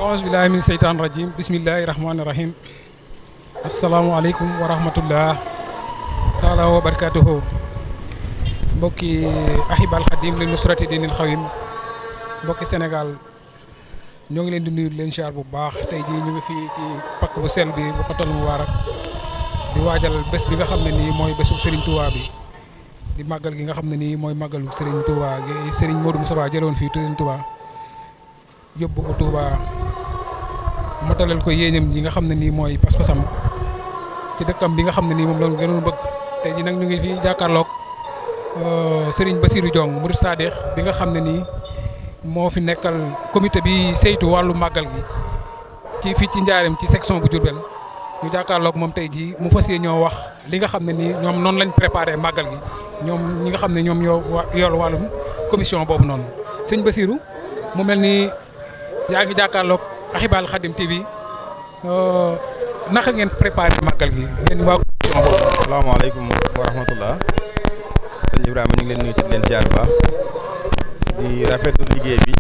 aousubillahi min seytaan rajim bismillahi rahmani rahim asalaamualeykum wa rahmatullah taala wa barakatuhu mbokki ahibal xadim li nusrati dinil xawim mbokki Sénégal ñoo ngi leen di nuyu leen siyaar bu baax tey jii ñu ngi fii ci pakk bu sel bi bu xatal mubaarak di waajal bés bi nga xam ne nii mooy bésu Serigne Touba bi di màggal gi nga xam ne nii mooy màggalu Serigne Touba gi Serigne Modou Moustapha jëlewoon fii Serigne Touba yóbbu ko Touba motalal ko yéenam yi nga xam ne nii mooy pas-pasam ci dëkkam bi nga xam ne nii moom la gënoon bëgg tey jii nag ñu ngi fii jàkkaarloog Serigne Bassirou Diong Murid Sadikh bi nga xam ne nii moo fi nekkal comité bi saytu wàllu màggal gi ci fii ci Njaareem ci section bu Diourbel ñu jàkkaarloog moom tey jii mu fas yéene ñoo wax li nga xam ne nii ñoom noonu lañ préparé màggal gi ñoom ñi nga xam ne ñoom ñoo yor wàllum commission boobu noonu sëñ Bassirou mu mel ni yaa ngi jàkkaarloog Ahibahil Khadim TV naka ngeen préparé màggal gi yéen waa commission boobu. asalaamaaleykum wa rahmatullah sëñ Ibrahima ñu ngi leen nuyu ci leen ziar bu baax di rafetlu liggéey bi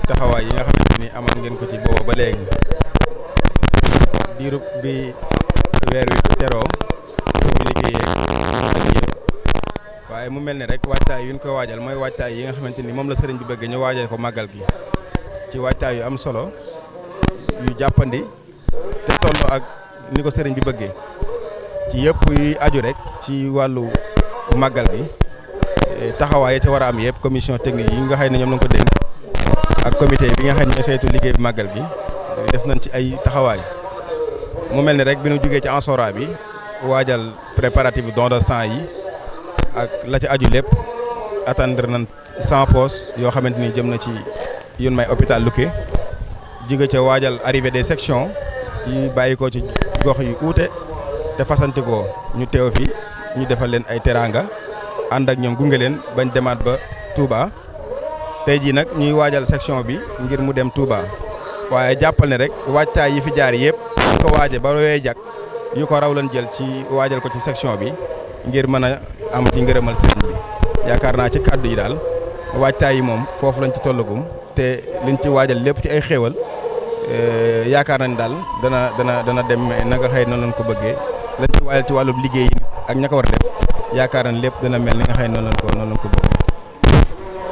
taxawaay yi nga xamante ni amal ngeen ko ci booba ba léegi diirub bi weer wi teroo ñu liggéeyee yëpp waaye mu mel ni rek waajtaay yu ñu ko waajal mooy waajtaay yi nga xamante ni moom la sëriñ bi bëgg ñu waajal ko màggal gi ci waajtaay yu am solo yu jàppandi te tolloo ak ni ko sëriñ bi bëggee ci yëpp yuy aju rek ci wàllu màggal gi taxawaay yi ca war a am yëpp commission technique yi nga xam ne ñoom lañ ko dénk ak comité bi nga xam ne saytu liggéey bi màggal gi def nañ ci ay taxawaay mu mel ni rek bi ñu jógee ci ansora bi waajal préparatif don de sang yi ak la ca aju lépp attendre nañ 100 postes yoo xamante ni jëm na ci yun may hôpital Lukke jóge ca waajal arrivée des sections yi bàyyi ko ci gox yu uute te fasanti ko ñu teew fi ñu defal leen ay teraanga ànd ak ñoom gunge leen bañ demaat ba Touba tey jii nag ñuy waajal section bi ngir mu dem Touba waaye jàppal ne rek waajtaay yi fi jaar yëpp ñu ko waaje ba yooyee jag yu ko raw lañ jël ci waajal ko ci section bi ngir mën a am ci ngërëmal sëriñ bi yaakaar naa ci kàddu yi daal waajtaay yi moom foofu lañ ci tollagum te liñ ci waajal lépp ci ay xéewal yaakaar nañ daal dana dem na nga xëy noonu lañ ko bëggee lañ ci waajal ci wàllu liggéey yi ak ña ko war a def yaakaar nañ lépp dana mel ni nga xëy noonu lañ ko bëggee.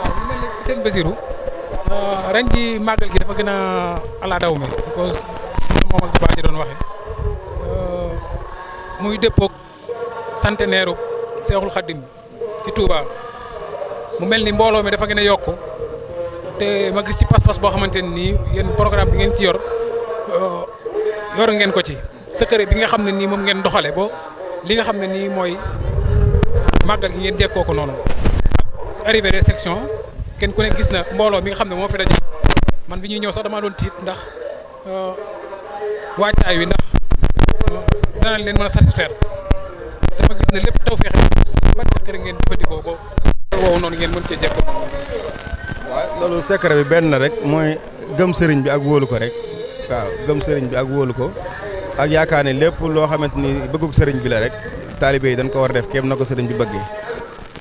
waaw mu mel ni seen Bassirou ren ji màggal gi dafa gën a ala daw mi because moom ak baa ji doon waxee muy dëppoog centenaire Seexul Xadim ci Touba mu mel ni mbooloo mi dafa gën a yokku te ma gis ci pas-pas boo xamante ne nii yéen programme bi ngeen ci yor ngeen ko ci secret bi nga xam ne nii moom ngeen doxale bo li nga xam ne nii mooy màggal gi ngeen jekkoo ko noonu ak arrivée des sections kenn ku ne gis na mbooloo mi nga xam ne moo fi daje man bi ñuy ñëw sax damaa doon tiit ndax waajtaay wi ndax dana leen mën a satisfaire dama gis ne lépp taw feexe ban secret ngeen jëfandikoo bo woowu noonu ngeen mën cee jekkoo. waaw loolu secret bi benn rek mooy gëm sëriñ bi ak wóolu ko rek waaw gëm sëriñ bi ak wóolu ko ak yaakaar ne lépp loo xamante ni bëggug sëriñ bi la rek taalibe yi dañ ko war a def kéem na ko sëriñ bi bëggee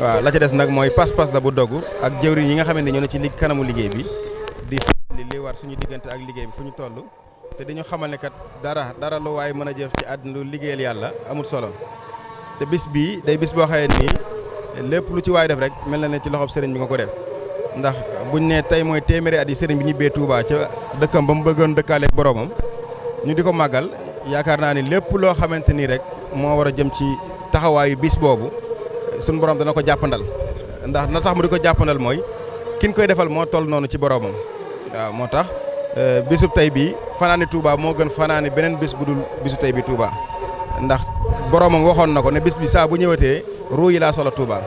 waaw la ca des nag mooy pas-pas la bu dogg ak jëwriñ yi nga xamante ni ñoo ne ci kanamu liggéey bi di li war suñu diggante ak liggéey bi fu ñu toll te dañu xamal ne kat dara lu waaye mën a jëf ci àdduna lu liggéeyal yàlla amul solo te bis bii day bis boo xamee nii lépp lu ci waay def rek mel na ne ci loxob sëriñ bi nga ko def ndax buñ ne tey mooy téeméeri at yi sëriñ bi ñibbee Touba ca dëkkam ba mu bëggoon dëkkaaleeg boroomam ñu di ko màggal yaakaar naa ni lépp loo xamante ni rek moo war a jëm ci taxawaayu bis boobu suñu borom dana ko jàppandal ndax na tax mu di ko jàppandal mooy kin koy defal moo toll noonu ci boroomam waaw moo tax bisub tey bii fanaani Touba moo gën fanaani beneen bis bu dul bisu tey bi Touba ndax boroomam waxoon na ko ne bis bi saa bu ñëwatee ruu yi laa soxla Touba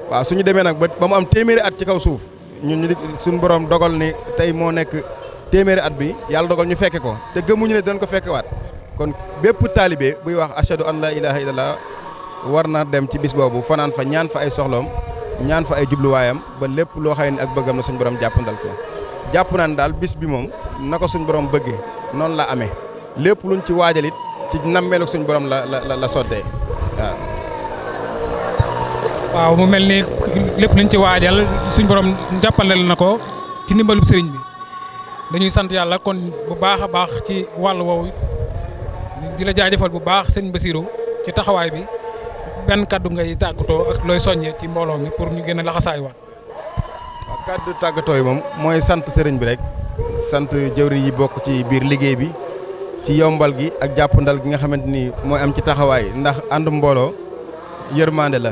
waaw suñu demee nag ba mu am téeméeri at ci kaw suuf ñun suñu borom dogal ni tey moo nekk téeméeri at bi yàlla dogal ñu fekke ko te gëmuñu ne dañ ko fekkewaat kon bépp taalibe buy wax ashadu an la ilaha illallah war na dem ci bis boobu fanaan fa ñaan fa ay soxloom ñaan fa ay jubluwaayam ba lépp loo xëy ne ak bëggam na suñu borom jàppandal ko jàpp naan daal bis bi moom na ko suñu borom bëggee noonu la amee lépp luñ ci waajalit ci nammeelu suñu borom la sottee waaw. waaw mu mel ni lépp luñ ci waajal suñu borom jàppandal na ko ci ndimbalub sëriñ bi dañuy sant yàlla kon bu baax a baax ci wàll woowu di la jaajëfal bu baax sëñ Bassirou ci taxawaay bi benn kaddu ngay tàggatoo ak looy soññee ci mbooloo mi pour ñu gën a laxasaay waat. waaw kaddu tàggatoo yi moom mooy sant sëriñ bi rek sant jëwriñ yi bokk ci biir liggéey bi ci yombal gi ak jàppandal gi nga xamante ni mooy am ci taxawaay ndax ànd mbooloo yërmande la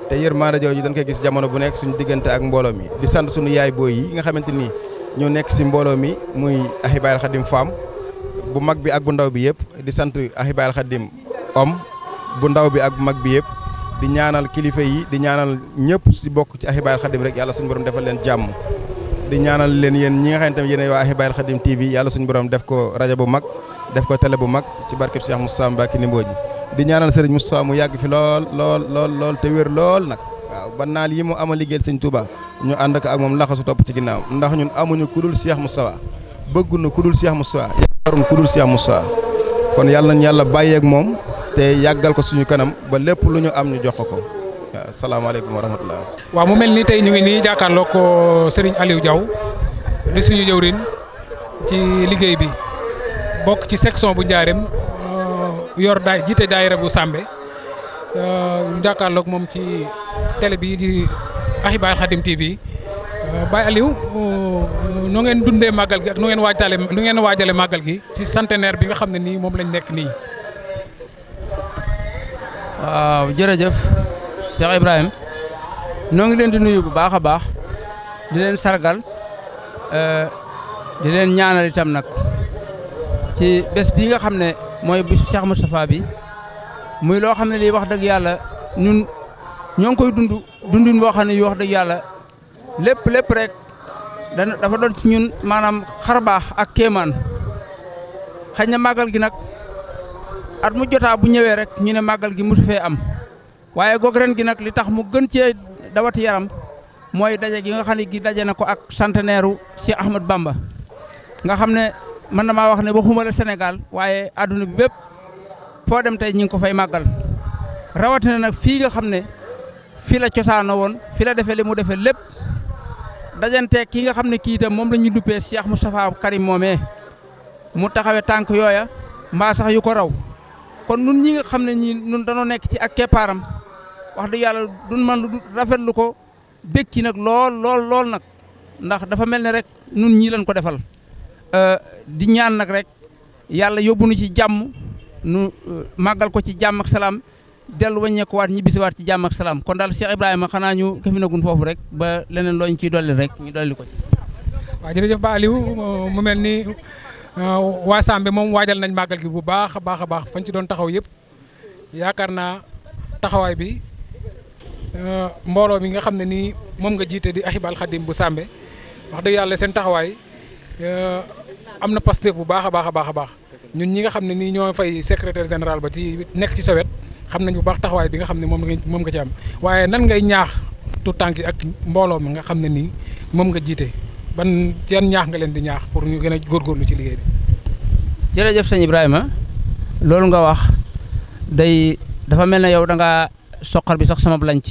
te yërmande jooju dañ koy gis jamono bu nekk suñu diggante ak mbooloo mi di sant suñu yaay booy yi nga xamante ni ñoo nekk si mbooloo mi muy Ahibaahil Khadim Femme bu mag bi ak bu ndaw bi yëpp di sant Ahibaahil Khadim homme bu ndaw bi ak bu mag bi yëpp di ñaanal kilifa yi di ñaanal ñëpp si bokk ci Ahibaahil Khadim rek yàlla suñu borom defal leen jàmm di ñaanal leen yéen ñi nga xamante ne yéen waa Ahibaahil Khadim TV yàlla suñu borom def ko rajo bu mag def ko télé bu mag ci barkeb Cheikh Moustapha Mbacké Nimboji di ñaanal Serigne Moustapha mu yàgg fi lool te wér lool nag waaw ba naal yi mu ama liggéeyal Sëñ Touba ñu ànd ak moom laxasu topp ci ginnaaw ndax ñun amuñu kudul Cheikh Moustapha bëgguñu kudul Cheikh Moustapha yaakaruñu kudul Cheikh Moustapha kon yàlla nañ yàlla bàyyeeg moom te yàggal ko suñu kanam ba lépp lu ñu am ñu jox ko waaw asalaamaaleykum wa rahmatulah. waaw mu mel ni tey ñu ngi nii jàkkaarloog ko Serigne Aliou Diaw di suñu jëwriñ ci liggéey bi bokk ci section bu Njaareem yor jiite daayira bu Sàmbe jàkkaarloog moom ci télé bi di Ahibaahil Khadim TV Baye Aliou nu ngeen dundee màggal gi ak nu ngeen waajale màggal gi ci centenaire bi nga xam ne nii moom lañ nekk nii. waaw jërëjëf Cheikh Ibrahima noo ngi leen di nuyu bu baax a baax di leen sargal di leen ñaanal itam nag ci bés bii nga xam ne mooy bisu Cheikh Moustapha bi muy loo xam ne lii wax dëgg yàlla ñun ñoo ngi koy dundin boo xam ne yu wax dëgg yàlla lépp rek dafa doon ci ñun maanaam xarbaax ak kéemaan xëy na màggal gi nag at mu jotaa bu ñëwee rek ñu ne màggal gi mosu fee am waaye goog ren gi nag li tax mu gën cee dawati yaram mooy daje gi nga xam ne gi daje na ko ak centenaire u Cheikh Ahmad Bamba nga xam ne mën na maa wax ne waxuma la Sénégal waaye adduna bi bépp foo dem tey ñi ngi ko fay màggal rawatina nag fii nga xam ne fii la cosaanoo woon fii la defee li mu defee lépp dajante ki nga xam ne kii itam moom la ñu duppee Cheikh Moustapha Karim moomee mu taxawee tànk yooya mbaa sax yu ko raw kon nun ñi nga xam ne ñii nun dañoo nekk ci ak keppaaram wax dëgg yàlla duñ man rafetlu ko bég ci nag lool nag ndax dafa mel ne rek nun ñii lañ ko defal di ñaan nag rek yàlla yóbbu nu ci jàmm nu màggal ko ci jàmm ak salaam dellu wàññeekuwaat ñibbisiwaat ci jàmm ak salaam kon daal Cheikh Ibrahima xanaa ñu këfinagun foofu rek ba leneen looñ ciy dolli rek ñu dolli ko ci. waaw jërëjëf Ba Aliou mu mel ni waa Sàmbe moom waajal nañ màggal gi bu baax a baax fañ ci doon taxaw yëpp yaakaar naa taxawaay bi mbooloo mi nga xam ne nii moom nga jiite di Ahibaahil Khadim bu Sàmbe wax dëgg yàlla seen taxawaay am na Pastef bu baax a baax ñun ñi nga xam ne nii ñoo fay secrétaire général ba ci nekk ci sa wet xam nañ bu baax taxawaay bi nga xam ne moom nga ci am waaye nan ngay ñaax tout tànk yi ak mbooloo mi nga xam ne nii moom nga jiite ban yan ñaax nga leen di ñaax pour ñu gën a góorgóorlu ci liggéey bi. jërëjëf sëñ Ibrahima loolu nga wax dafa mel ne yow da ngaa soqal bi sax sama lanc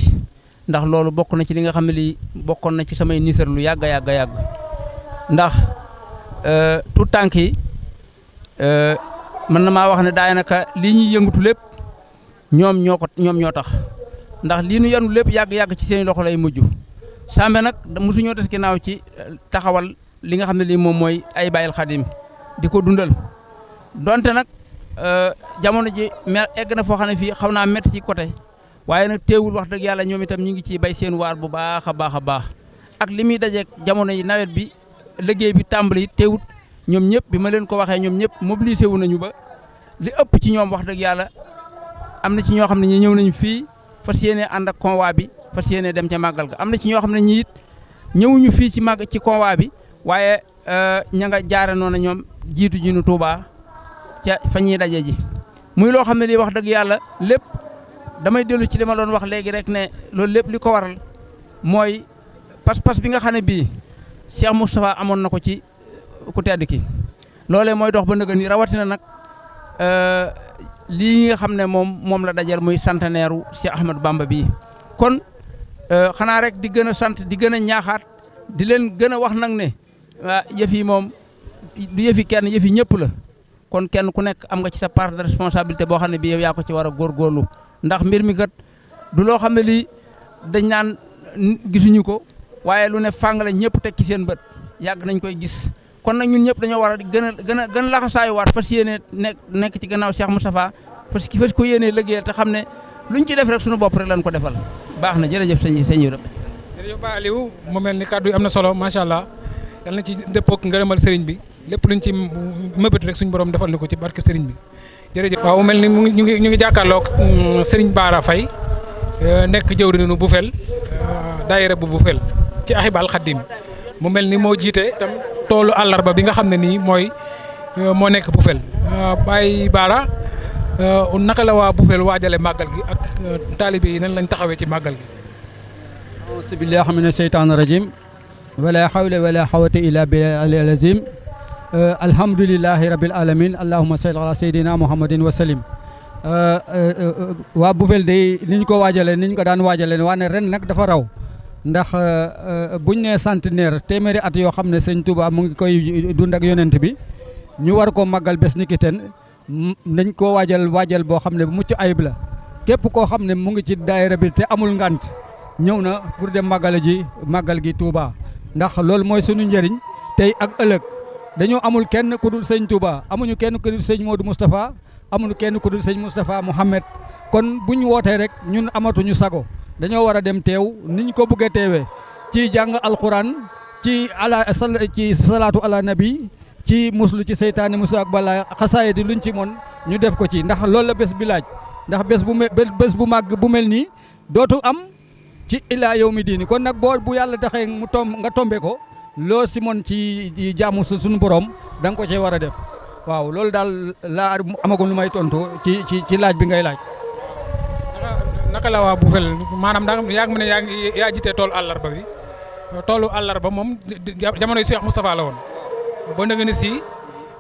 ndax loolu bokk na ci li nga xam ne lii bokkoon na ci samay nisar lu yàgg ndax tout tànk yi mën na maa wax ne daanaka lii ñuy yëngatu lépp ñoom ñoo tax ndax lii nu yanu lépp yàgg ci seen loxo lay mujj Sàmbe nag mosuñoo des ginnaaw ci taxawal li nga xam ne lii moom mooy Ahibaahil Khadim di ko dundal donte nag jamono ji egg na foo xam ne fii xaw naa métti ci côté waaye nag teewul wax dëgg yàlla ñoom itam ñu ngi ciy bay seen waar bu baax a baax ak li muy dajeeg jamono yi nawet bi liggéey bi tàmbali teewut ñoom ñëpp bi ma leen ko waxee ñoom ñëpp mobilisé wu nañu ba li ëpp ci ñoom wax dëgg yàlla am na ci ñoo xam ne ñi ñëw nañu fii fas yéene ànd ak convoi bi fas yéene dem ca màggal ga am na ci ñoo xam ne ñi it ñëwuñu fii ci convoi bi waaye ña nga jaare noonu ñoom jiitu ji nu Touba ca fa ñuy daje ji muy loo xam ne lii wax dëgg yàlla lépp damay dellu ci li ma doon wax léegi rek ne loolu lépp li ko waral mooy pas-pas bi nga xam ne bii Cheikh Moustapha amoon na ko ci ku tedd ki loolee mooy dox ba nëgë ni rawatina nag lii nga xam ne moom la dajal muy centenaire u Cheikh Ahmadou Bamba bii kon xanaa rek di gën a sant di gën a ñaaxaat di leen gën a wax nag ne waa yëf yi moom du yëfi kenn yëfi ñëpp la kon kenn ku nekk am nga ci sa part de responsabilité boo xam ne bii yow yaa ko ci war a góorgóorlu ndax mbir mi kat du loo xam ne lii dañ naan gisuñu ko waaye lu ne fàng la ñëpp teg ci seen bët yàgg nañ koy gis kon nag ñun ñëpp dañoo war a gën a laxasaayuwaat fas yéene nekk ci gannaaw Cheikh Moustapha fas ko yéene liggéeyal te xam ne luñ ci def rek suñu bopp rek lañ ko defal baax na jërëjëf sëñ Ibrahima. jërëjëf Ba Aliou mu mel ni kàddu yi am na solo macha allah yal na ci dëppook ngërëmal sëriñ bi lépp luñ ci mëbët rek suñu borom defal na ko ci barke sëriñ bi jërëjëf. waaw mu mel ni ñu ngi jàkkaarloog sëriñ Bara Faye nekk jëwriñu Bufel daayira bu Bufel ci Ahibahil Khadim mu mel ni moo jiite tam toolu àllarba bi nga xam ne nii moo nekk Bufel Baye Bara naka la waa Bufel waajale màggal gi ak taalibe yi nan lañ taxawee ci màggal gi. auzu billaahi mina sheytaani rajiim wala hawla wala quwwata illaa billaahi al-aziim alhamdulillahi rabbil alamin allahumma salli ala sayyidina muhammadin wa sallim. waa Bufel day niñ ko waajale niñ ko daan waajale waane ren nag dafa raw ndax buñ nee centenaire téeméeri at yoo xam ne sëñ Touba mu ngi koy dund ak yonent bi ñu war ko màggal bés ni ki ten nañ ko waajal boo xam ne bu mucc ayib la képp koo xam ne mu ngi ci daayira bi te amul ngant ñëw na pour dem màggal gi Touba ndax loolu mooy sunu njëriñ tey ak ëllëg dañoo amul kenn ku dul sëñ Touba amuñu kenn ku dul sëñ Modou Moustapha amuñu kenn ku dul sëñ Moustapha Mouhamed kon buñ wootee rek ñun amatuñu sago dañoo war a dem teew niñ ko bëggee teewee ci jàng alquran ci salaatu ala nabi ci muslu ci seytaane musu ak bala xasaayid luñ ci mon ñu def ko ci ndax loolu la bés bi laaj ndax bés bu màgg bu mel nii dootu am ci ilaa yow mi diini kon nag bu yàlla taxee nga tombe ko loo si mon ci jaamu suñu borom da nga ko cee war a def waaw loolu daal laa amagoon lu may tontu ci laaj bi ngay laaj. naka la waa Bufel maanaam yaa ngi ne yaa jiite toolu àllarba bi toolu àllarba moom jamonoy Cheikh Moustapha la woon ba nga ne si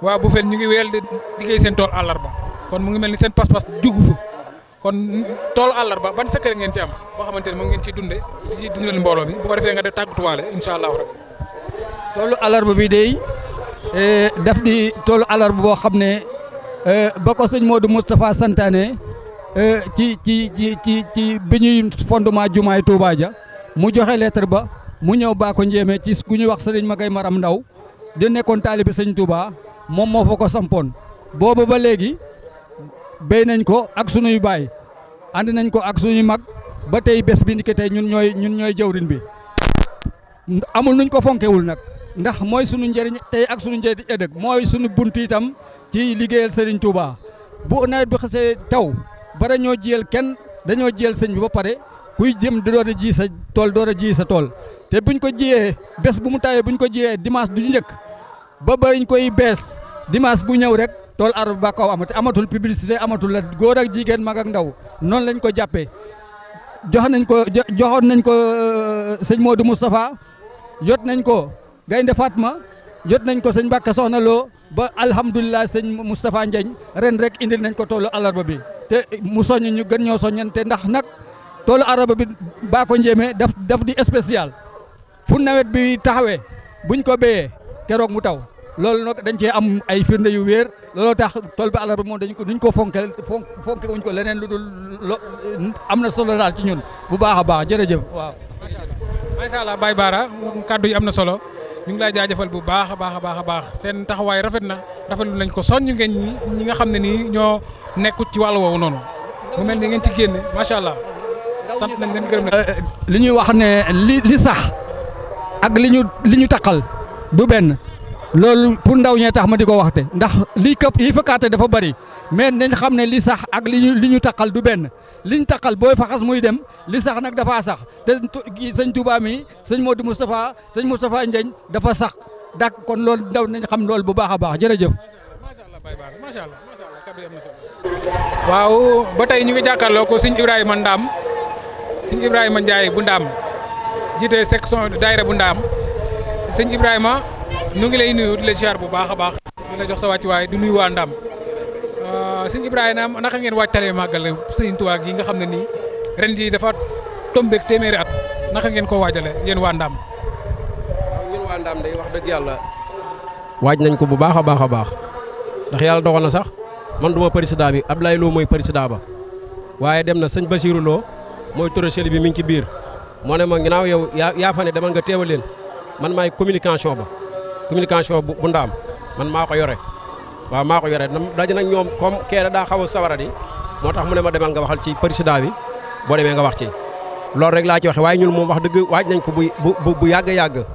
waa Bufel ñu ngi wéyal di liggéey seen tool àllarba kon mu ngi mel ni seen pas-pas jugu fa kon toolu àllarba ban secret ngeen ci am boo xamante ne moom ngeen ciy dunde ci dundal mbooloo mi bu ko defee nga def tàggatuwaale incha allahu rabbi. toolu àllarba bi day daf di toolu àllarba boo xam ne ba ko sëñ Modou Moustapha santaane ci bi ñuy fondement jumaay Touba ja mu joxe lettre ba mu ñëw baa ko njéeme ci ku ñuy wax sëriñ Magay Maram Ndaw di nekkoon taalibe sëñ Touba moom moo fa ko sampoon boobu ba léegi béy nañ ko ak sunuy baay ànd nañ ko ak sunuy mag ba tey bés bi ni ko tey ñun ñooy jawrin bi amul nuñ ko fonkewul nag ndax mooy sunu njëriñ tey ak sunu njëriñ ëllëg mooy sunu bunt itam ci liggéeyal sëriñ Touba bu nawet bi xasee taw bara ñoo jiyal kenn dañoo jiyal sëñ bi ba pare kuy jëm di door a ji sa tool door a ji sa tool te buñ ko jiyee bés bu mu tawee buñ ko jiyee dimanche du njëkk ba bañ koy bees dimanche bu ñëw rek tool arab ba kaw amatul publicité amatul la góor ak jigéen mag ak ndaw noonu lañ ko jàppee joxoon nañ ko sëñ Modou Moustapha jot nañ ko Gaynde Fatma jot nañ ko sëñ Mbàkke Soxna Lo ba alhamdulilah sëñ Moustapha Ndiagne ren rek indil nañ ko toolu àllarba bi te mu soññ ñu gën ñoo soññante ndax nag toolu àllarba bi baa ko njéeme daf di spécial fu nawet bi taxawee buñ ko béyee keroog mu taw loolu nag dañ cee am ay firnde yu wéer looloo tax tool bi àllarba moom duñ ko fonke wuñ ko leneen lu dul am na solo daal ci ñun bu baax a baax jërëjëf waaw. macha allah Baye Bara kàddu yi am na solo ñu ngi lay jaajëfal bu baax a baax seen taxawaay rafetlu nañ ko soññ ngeen ñi nga xam ne nii ñoo nekkut ci wàllu woowu noonu mu mel ni ngeen ci génne macha allah sant nañ leen gërëm nañ. li ñuy wax ne li sax ak li ñu taqal du benn loolu pour ndaw ñee tax ma di ko waxte ndax yi fekkaate dafa bari mais nañ xam ne li sax ak li ñu taqal du benn liñ taqal booy faxas muy dem li sax nag dafa sax te sëñ Touba mi sëñ Modou Moustapha Ndiagne dafa sax dak kon loolu ndaw nañ xam loolu bu baax a baax jërëjëf. macha allah Baye Bara macha allah kàddu yi am na solo. waaw ba tey ñu ngi jàkkaarloo ko sëñ Ibrahima Ndaam sëñ Ibrahima Ndiaye bu Ndaam jiite section daayira bu Ndaam sëñ Ibrahima ñu ngi lay nuyu di la ziar bu baax a baax di la jox sa wàccuwaay di nuyu waa Ndaam sëñ Ibrahima naka ngeen waajtalee màggal sëñ Tuubaa gi nga xam ne nii ren jii dafa tombeek téeméeri at naka ngeen ko waajale yéen waa Ndaam. ñun waa Ndaam day wax dëgg yàlla waaj nañ ko bu baax a baax a baax ndax yàlla dogal na sax man duma président bi Abdoulaye Lo mooy président ba waaye dem na sëñ Basirou Lo mooy trésorier bi mi ngi ci biir moo ne ma ginnaaw yow yaa fa ne demal nga teewal leen man maay communication bu ndaam man maa ko yore waaw maa ko yore daje nag ñoom comme kee daa xaw a sawara di moo tax mu ne ma demal nga waxal ci président bi boo demee nga wax ci loolu rek laa ci waxe waaye ñun moom wax dëgg waaj nañ ko bu yàgg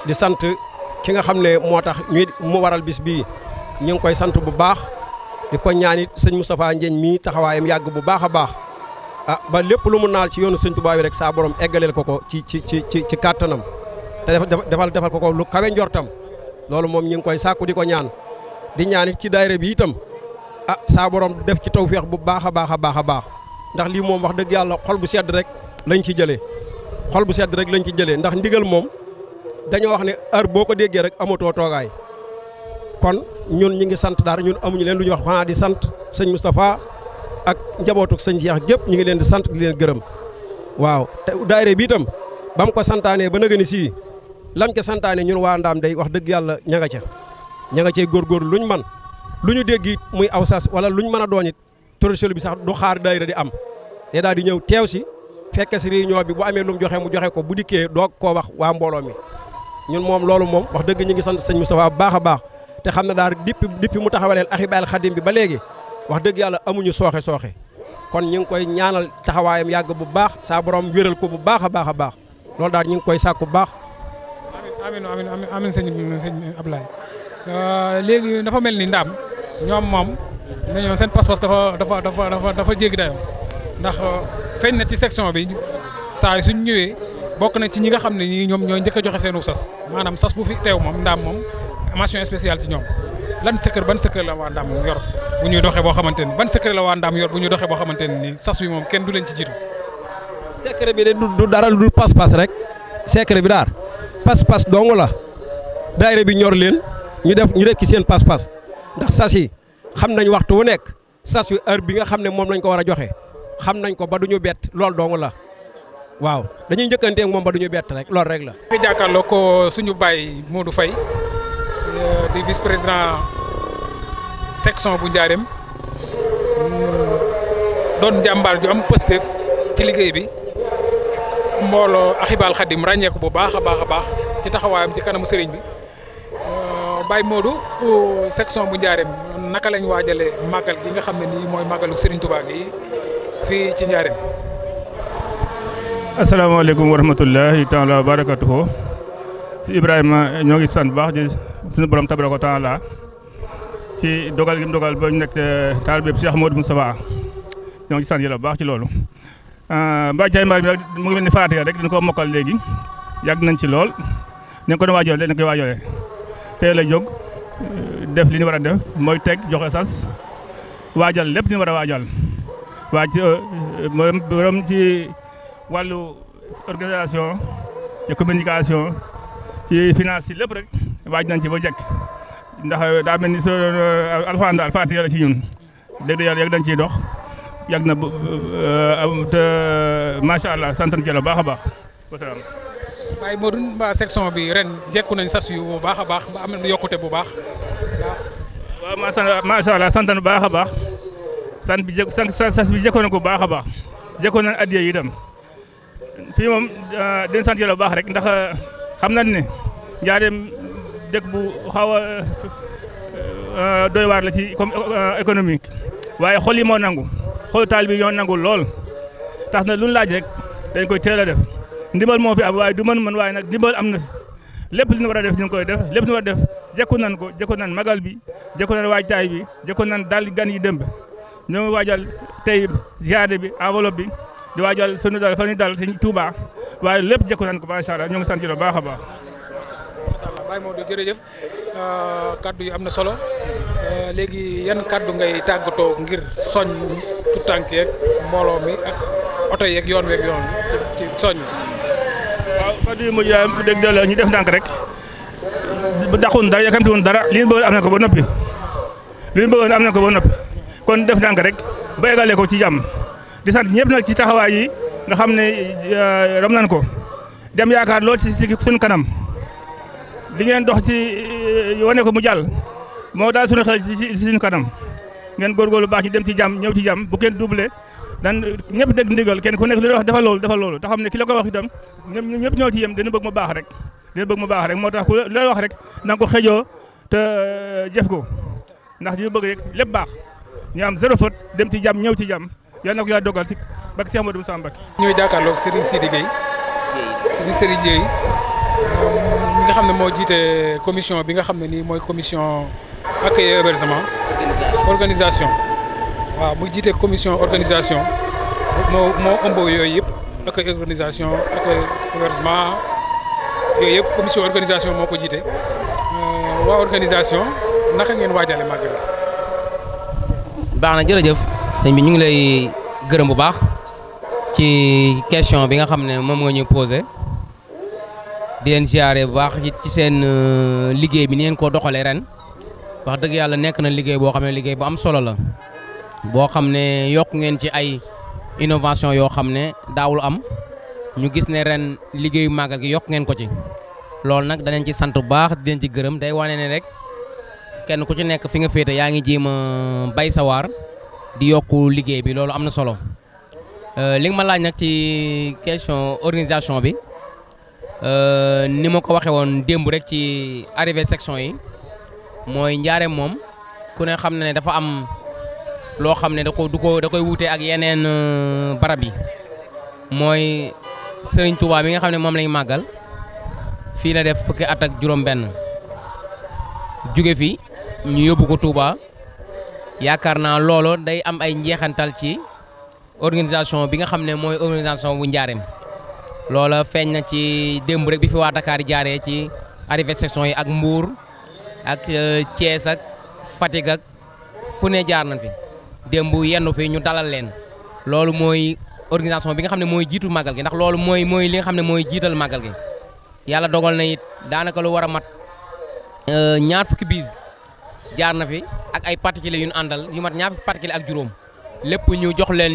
di sant ki nga xam ne moo tax mu waral bis bii ñu ngi koy sant bu baax di ko ñaanit sëñ Moustapha Ndiagne mii taxawaayam yàgg bu baax a baax ba lépp lu mu naal ci yoonu sëñ Tuubaa bi rek saa borom eggaleel ko ci kàttanam te defal ko lu kawe njortam loolu moom ñu ngi koy sàkku di ko ñaan di ñaanit ci daayira bi itam saa borom def ci tawfeex bu baax a baax a baax a baax ndax lii moom wax dëgg yàlla xol bu sedd rek lañ ci jëlee ndax ndigal moom dañoo wax ne heure boo ko déggee rek amatoo toogaay kon ñun ñi ngi sant daal ñun amuñu leen lu ñu wax xanaa di sant sëñ Moustapha ak njabootu sëñ Cheikh gépp ñu ngi leen di sant di leen gërëm waaw te daayira bi itam ba mu ko santaanee ba nëgëni sii lam ca santaane ñun waa Ndaam day wax dëgg yàlla ña nga cay góorgóorlu luñ man lu ñu dégg it muy aw sas wala luñ mën a doon it trésorier bi sax du xaar daayira di am te daal di ñëw teew si fekke si réunion bi bu amee lu mu joxe mu joxe ko bu dikkee doog koo wax waa mbooloo mi ñun moom loolu moom wax dëgg ñu ngi sant sëñ Moustapha bu baax a baax te xam ne daal depuis mu taxawaleel Ahibahil Khadim bi ba léegi wax dëgg yàlla amuñu sooxe kon ñu ngi koy ñaanal taxawaayam yàgg bu baax saa borom wéral ko bu baax a baax a baax loolu daal ñu ngi koy sàkku bu baax. amiin sëñ Ablaye léegi dafa mel ni Ndaam ñoom moom dañoo seen pas-pas dafa jéggi dayoo ndax feeñ na ci section bi saa yi suñ ñëwee bokk na ci ñi nga xam ne ñii ñoom ñooy njëkk a joxe seenu sas maanaam sas bu fi teew moom Ndaam moom mention spéciale ci ñoom ban secret la waa Ndaam yor bu ñuy doxee boo xamante ni ban secret la waa Ndaam yor bu ñuy doxee boo xamante ne nii sas bi moom kenn du leen ci jiitu. secret bi de du dara lu pas-pas rek secret bi daal pas-pas dong la daayira bi ñor leen ñu def ci seen pas-pas ndax sas yi xam nañ waxtu wu nekk sas wi heure bi nga xam ne moom lañ ko war a joxe xam nañ ko ba duñu bett loolu dong la waaw dañuy njëkkanteeg moom ba duñu bett rek loolu rek la. fi jàkkaarloo ko suñu baay Modou Faye di vice président section bu Njaareem doon jàmbaar ju am Pastef ci liggéey bi mbooloo Ahibahil Khadim ràññeeku bu baax a baax ci taxawaayam ci kanamu sëriñ bi Baye Modou section bu Njaareem naka lañ waajale màggal gi nga xam ne nii mooy màggalu Serigne Touba gi fii ci Njaareem. asalaamaaleykum wa rahmatullahi taala wa barakatuhu si Ibrahima ñoo ngi sant baax di suñu borom tabaraka taala ci dogal gi mu dogal ba ñu nekk taalibe Cheikh Modou Moustapha ñoo ngi sant yàlla baax ci loolu. Mbaye Thiaye Mbaye bi mu ngi mel ni Fatiha rek dañu ko mokkal léegi yàgg nañ ci lool ni ko doon waajalee dañ koy waajalee teel a jóg def li ñu war a def mooy teg joxe sas waajal lépp li ñu war a waajal borom ci wàllu organisation ci communication ci finance ci lépp rek waaj nañ ci ba jekk ndax daa mel ni alxuraan daal Fatiha la ci ñun dégg yàlla yàgg dañ ciy dox yàgg na te macha allah sant nañ ci la baax a baax wasalaam. Baye Modou mbaa section bi ren jekku nañ sas yu bu baax a baax ba am na yokkute bu baax waaw macha allah sant na bu baax a baax sas bi jekkoon na ko bu baax a baax jekkoon nañ addiya yi itam fii moom dañ sant yàlla bu baax rek ndax xam nañ ne Njaareem dëkk bu xaw a doy waar la ci comme économique waaye xol yi moo nangu xol taal bi ñoo nangu lool tax na lu ñu laaj rek dañ koy teel a def ndimbal moo fi am waaye du mën waaye nag ndimbal am na lépp li ñu war a def ñu ngi koy def lépp li ñu war a def jekku nañ ko jekku nañ magal bi jekku nañ waajtaay bi jekku nañ daal gan yi démb ñoo ngi waajal tey ziyaare bi enveloppe bi di waajal sunu dal fa ñu dal ci Touba waaye lépp jekku nañ ko macha allah ñoo ngi sant bu baax a baax. macha allah Baye Modou jërëjëf kaddu yi am na solo léegi yan kaddu ngay tàggatoo ngir soñ tout tànk yeeg mbooloo mi ak oto yeeg yoon weeg yoon ci soñ. waaw kaddu yi mujj dégg la ñu def ndànk rek bu dàqoon dara yàkkamti woon dara li ñu bëggoon am na ko ba noppi kon def ndànk rek ba eggale ko ci jàmm di sant ñëpp nag ci taxawaay yi nga xam ne rom nañ ko dem yaakaar lool ci suñu kanam di ngeen dox ci wane ko mu jàll moo daal suñu xel ci suñu kanam ngeen góorgóorlu baax ci dem ci jàmm ñëw ci jàmm bu kenn doublé dan ñëpp dégg ndigal kenn ku nekk li wax defal loolu te xam ne ki la ko wax itam ñëpp ñoo ci yem dina bëgg mu baax rek moo tax ku lay wax rek na nga ko xëjoo te jëf ko ndax ñu bëgg rek lépp baax ñu am zéro faute dem ci jàmm ñëw ci jàmm yal na ko yaa dogal si bak Cheikh Amadou Moussa Mbacké. ñooy jàkkaarloog Serigne Sidi Gueye Serigne Dieye mi nga xam ne moo jiite commission bi nga xam ne nii mooy commission accueil et hébergement organisation waaw mu jiite commission organisation moo ëmb yooyu yëpp accueil organisation accueil hébergement yooyu yëpp commission organisation moo ko jiite waa organisation naka ngeen waajale màggal. baax na jërëjëf sëñ bi ñu ngi lay gërëm bu baax ci question bi nga xam ne moom nga ñu posé di leen ziare bu baax ci seen liggéey bi ni ngeen koo doxalee ren wax dëgg yàlla nekk na liggéey boo xam ne liggéey bu am solo la boo xam ne yokk ngeen ci ay innovation yoo xam ne daawul am ñu gis ne ren liggéeyu màggal gi yokk ngeen ko ci loolu nag danañ ci sant bu baax di leen ci gërëm day wane ne rek kenn ku ci nekk fi nga féete yaa ngi jéem a bay sa waar di yokku liggéey bi loolu am na solo li nga ma laaj nag ci question organisation bi ni ma ko waxee woon démb rek ci arrivée section yi mooy Njaareem moom ku ne xam na ne dafa am loo xam ne da koy wuute ak yeneen barab yi mooy Serigne Touba bi nga xam ne moom lañ màggal fii la def fukki at ak juróom-benn jóge fi ñu yóbbu ko Touba yaakaar naa loolu day am ay njeexantal ci organisation bi nga xam ne mooy organisation bu Njaareem loola feeñ na ci démb rek bi fi waa Dakar yi jaaree ci arrivée section yi ak Mbour ak Thiès ak Fatick ak fu ne jaar nañ fi démb yendu fi ñu dalal leen loolu mooy organisation bi nga xam ne mooy jiitu màggal gi ndax loolu mooy li nga xam ne mooy jiital màggal gi yàlla dogal na it daanaka lu war a mat ñaar fukki biis jaar na fi ak ay particuliers yu ñu àndal yu mat ñaar fukki particuliers ak juróom lépp ñu jox leen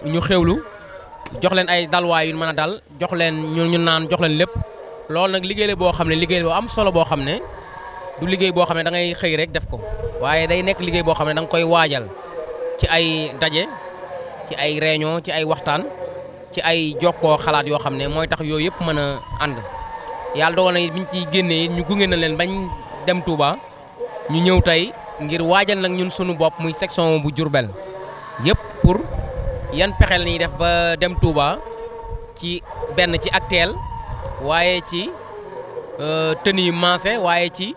ñu xewlu jox leen ay dalwaay yu mën a dal jox leen ñu naan jox leen lépp loolu nag liggéey la boo xam ne liggéey boo am solo boo xam ne du liggéey boo xam ne da ngay xëy rek def ko waaye day nekk liggéey boo xam ne da nga koy waajal ci ay daje ci ay réunion ci ay waxtaan ci ay jokkoo xalaat yoo xam ne mooy tax yooyu yëpp mën a ànd yàlla dogal na biñ ciy génnee ñu gunge na leen bañ dem Touba ñu ñëw tey ngir waajal nag ñun sunu bopp muy section bu Diourbel yëpp pour yan pexe la ñuy def ba dem Touba ci benn ci ak teel waaye ci tenue mancé waaye ci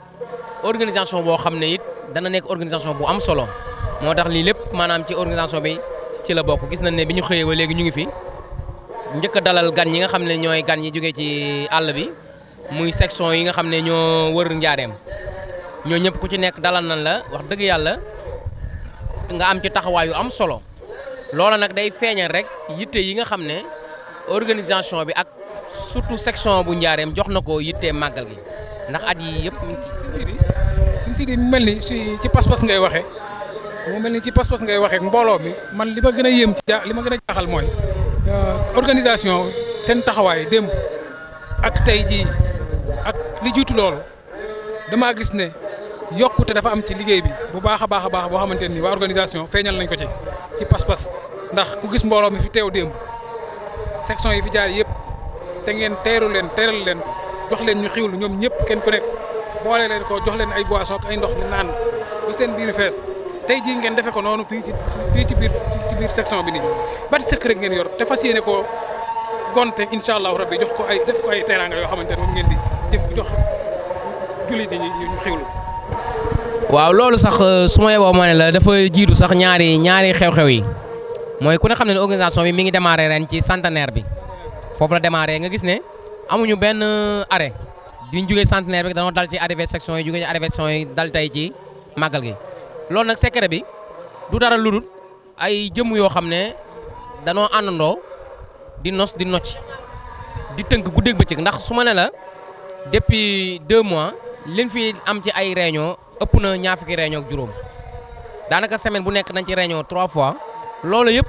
organisation boo xam ne it dana nekk organisation bu am solo moo tax lii lépp maanaam ci organisation bi ci la bokk gis nañ ne bi ñu xëyee ba léegi ñu ngi fi njëkk a dalal gan yi nga xam ne ñooy gan yi jógee ci àll bi muy section yi nga xam ne ñoo wër Njaareem ñoo ñëpp ku ci nekk dalal nañ la wax dëgg yàlla nga am ci taxawaay yu am solo loola nag day feeñal rek yitte yi nga xam ne organisation bi ak surtout section bu Njaareem jox na ko yitte màggal gi ndax at yi yëpp. Sëñ Sidi mu mel ni ci pas-pas ngay waxee mu mel ni ci pas-pas ngay waxee mbooloo mi man li ma gën a yéem ci li ma gën a jaaxal mooy organisation seen taxawaay démb ak tey jii ak li jiitu loolu damaa gis ne yokkute dafa am ci liggéey bi bu baax a baax a baax boo xamante ni waa organisation feeñal nañ ko ci pas-pas ndax ku gis mbooloo mi fi teew démb section yi fi jaar yëpp te ngeen teeral leen jox leen ñu xiwlu ñoom ñëpp kenn ku nekk boole leen ko jox leen ay boissons ak ay ndox ñu naan ba seen biir fees tey jii ngeen defe ko noonu fii ci biir section bi nii bati sëkk rek ngeen yor te fas yéene ko gonte incha allahu rabbi jox ko ay def ko ay teraanga yoo xamante ne moom ngeen di jëf jox jullit yi ñu xiwlu. waaw loolu sax su ma yeboo ma ne la dafa jiitu sax ñaari xew-xew yi mooy ku ne xam ne organisation bi mi ngi démarré ren ci centenaire bi foofu la démarré nga gis ne amuñu benn arrêt biñ jógee centenaire bi dañoo dal ci arrivée section yi jógee ci arrivée section yi dal tey ci màggal gi loolu nag secret bi du dara lu dul ay jëmm yoo xam ne danoo àndandoo di nos di nocc di tënk guddeeg bëccëg ndax su ma ne la depuis 2 mois liñ fi am ci ay réunion ëpp na ñaar fukki réunion ak juróom daanaka semaine bu nekk nañ ci réunion 3 fois loolu yëpp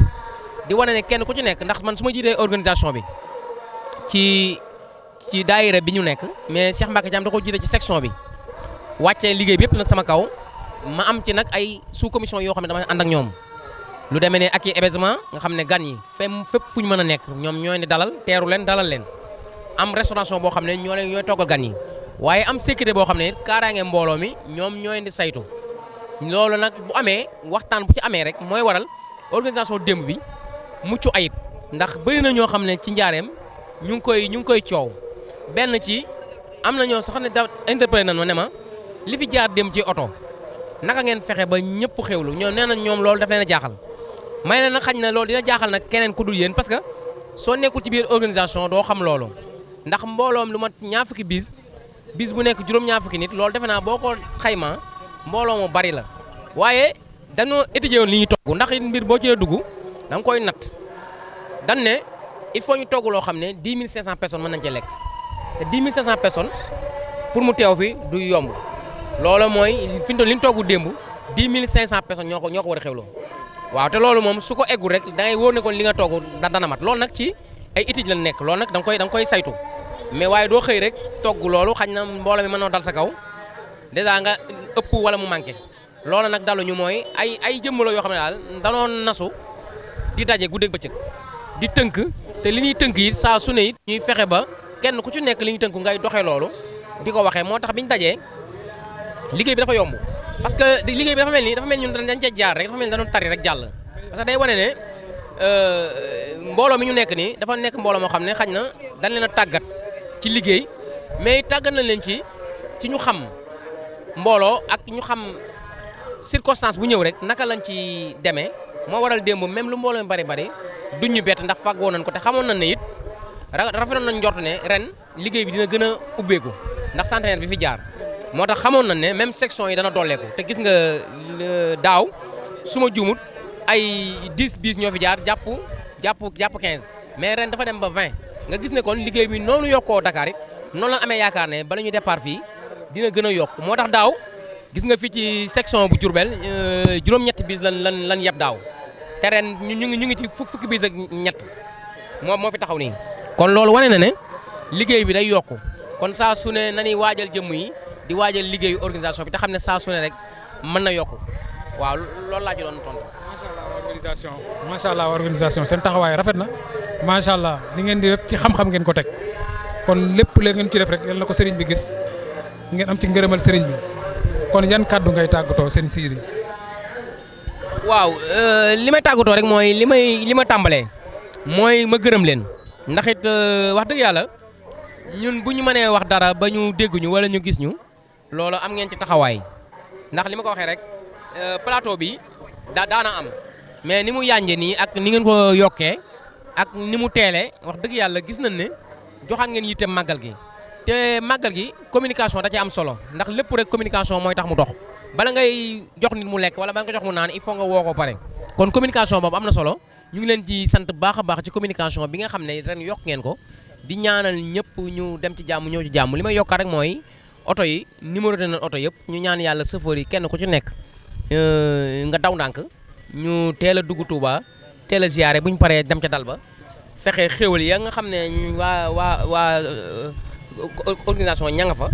di wane ne kenn ku ci nekk ndax man su ma jiitee organisation bi ci ci daayira bi ñu nekk mais Cheikh Mbacke Thiam da ko jiite ci section bi wàccee liggéey bi yëpp nag sama kaw ma am ci nag ay sous commission yoo xam ne dama ànd ak ñoom lu demee ne ak i hébergement nga xam ne gan yi fépp fu ñu mën a nekk ñoom ñooy ne dalal teeru leen dalal leen am restauration boo xam ne ñooy toggal gan yi waaye am sécurité boo xam ne kaaraange mbooloo mi ñoom ñooy di saytu loolu nag bu amee waxtaan bu ci amee rek mooy waral organisation démb bi mucc ayib ndax bëri na ñoo xam ne ci njaareem ñu ngi koy coow benn ci am na ñoo sax ne da interpellé nañu ne ma li fi jaar dem ci oto naka ngeen fexe ba ñëpp xewlu ñoom nee nañ ñoom loolu daf leen a jaaxal may leen nag xañ na loolu dina jaaxal nag keneen ku dul yéen parce que soo nekkul ci biir organisation doo xam loolu ndax mbooloom lu mat ñaar fukki bis bu nekk juróom-ñaar fukki nit loolu defe naa boo ko xayma mbooloo mu bari la waaye dañoo étudier woon li ñuy togg ndax mbir boo ci dugg da nga koy natt dan ne il faut ñu togg loo xam ne 10 500 personnes mën nañ cee lekk te 10 500 personnes pour mu teew fi du yomb loolu mooy fi li ñu togg démb 10 500 personnes ñoo ko war a xewloo waaw te loolu moom su ko eggul rek da ngay wóor ne kon li nga togg dana mat loolu nag ci ay études la nekk loolu nag da nga koy saytu mais waaye doo xëy rek togg loolu xañ na mbooloo mi mën na dal sa kaw dèjà nga ëpp wala mu manqué loolu nag daluñu mooy ay jëmm la yoo xam ne daal danoo nasu di daje guddeeg bëccëg di tënk te li ñuy tënk yi saa su ne it ñuy fexe ba kenn ku ci nekk li ñuy tënk ngay doxee loolu di ko waxee moo tax biñu dajee liggéey bi dafa yomb parce que liggéey bi dafa mel ni ñun dañ cee jaar rek dafa mel ni dañu tari rek jàll parce que day wane ne mbooloo mi ñu nekk nii dafa nekk mbooloo moo xam ne xañ na dañ leen a tàggat ci liggéey mais tàggat nañ leen ci ñu xam mbooloo ak ñu xam circonstance bu ñëw rek naka lañ ci demee moo waral démb même lu mbooloo mi bari duñ ñu bett ndax fàggoo nañ ko te xamoon nañ ne it rafetoon nañ njort ne ren liggéey bi dina gën a ubbeeku ndax centenaire bi fi jaar moo tax xamoon nañ ne même section yi dana dolleeku te gis nga daaw su ma juumut ay 10 bis ñoo fi jaar jàpp 15 mais ren dafa dem ba 20 nga gis ne kon liggéey bi noonu yokkoo Dakar it noonu la amee yaakaar ne bala ñu départ fii dina gën a yokk moo tax daaw gis nga fii ci section bu Diourbel juróom-ñetti bis lan yeb daaw te ren ñu ngi ci fukki bis ak ñett moo fi taxaw nii. kon loolu wane na ne liggéey bi day yokku kon saa su ne nañuy waajal jëmm yi di waajal liggéeyu organisation bi te xam ne saa su ne rek mën na yokku waaw loolu laa ci doon tontu. macha allah organisation seen taxawaay rafet na macha allah li ngeen di def ci xam-xam ngeen ko teg kon lépp la ngeen ci def rek yal na ko sëriñ bi gis ngeen am ci ngërëmal sëriñ bi kon yan kàddu ngay tàggatoo seen siiri. waaw li may tàggatoo rek mooy li ma tàmbalee mooy ma gërëm leen ndax it wax dëgg yàlla ñun bu ñu mënee wax dara ba ñu dégg ñu wala ñu gis ñu loolu am ngeen ci taxawaay ndax li ma ko waxee rek plateau bi daana am mais ni mu yànjee nii ak ni ngeen ko yokkee ak ni mu teelee wax dëgg yàlla gis nañ ne joxaat ngeen yitte màggal gi te màggal gi communication da ci am solo ndax lépp rek communication mooy tax mu dox bala ngay jox nit mu lekk wala bala nga jox mu naan il faut nga woo ko pare kon communication boobu am na solo ñu ngi leen ci sant baax a baax ci communication bi nga xam ne ren yokk ngeen ko di ñaanal ñëpp ñu dem ci jàmm ñëw ci jàmm li may yokkaat rek mooy oto yi numéro de oto yëpp ñu ñaan yàlla chauffeur yi kenn ku ci nekk nga daw ndànk ñu teel a dugg Touba teel a ziyaare bu ñu paree dem ca dal ba fexe xéwal ya nga xam ne waa organisation ña nga fa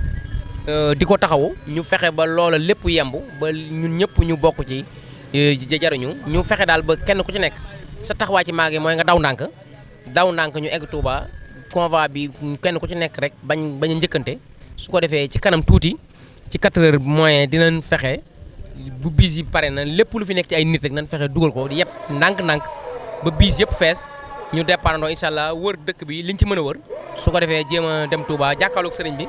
di ko taxawu ñu fexe ba loola lépp yemb ba ñun ñëpp ñu bokk ci jariñu ñu fexe daal ba kenn ku ci nekk sa taxawaay ci maag yi mooy nga daw ndànk ñu egg Touba convoi bi kenn ku ci nekk rek bañ a njëkkante su ko defee ci kanam tuuti ci 4 heures moyen dinañ fexe bu biis yi pare na lépp lu fi nekk ci ay nit rek nañ fexe dugal ko yëpp ndànk-ndànk ba biis yëpp fees ñu départandoo incha allah wër dëkk bi liñ ci mën a wër su ko defee jéem a dem Touba jàkkaarloog sëriñ bi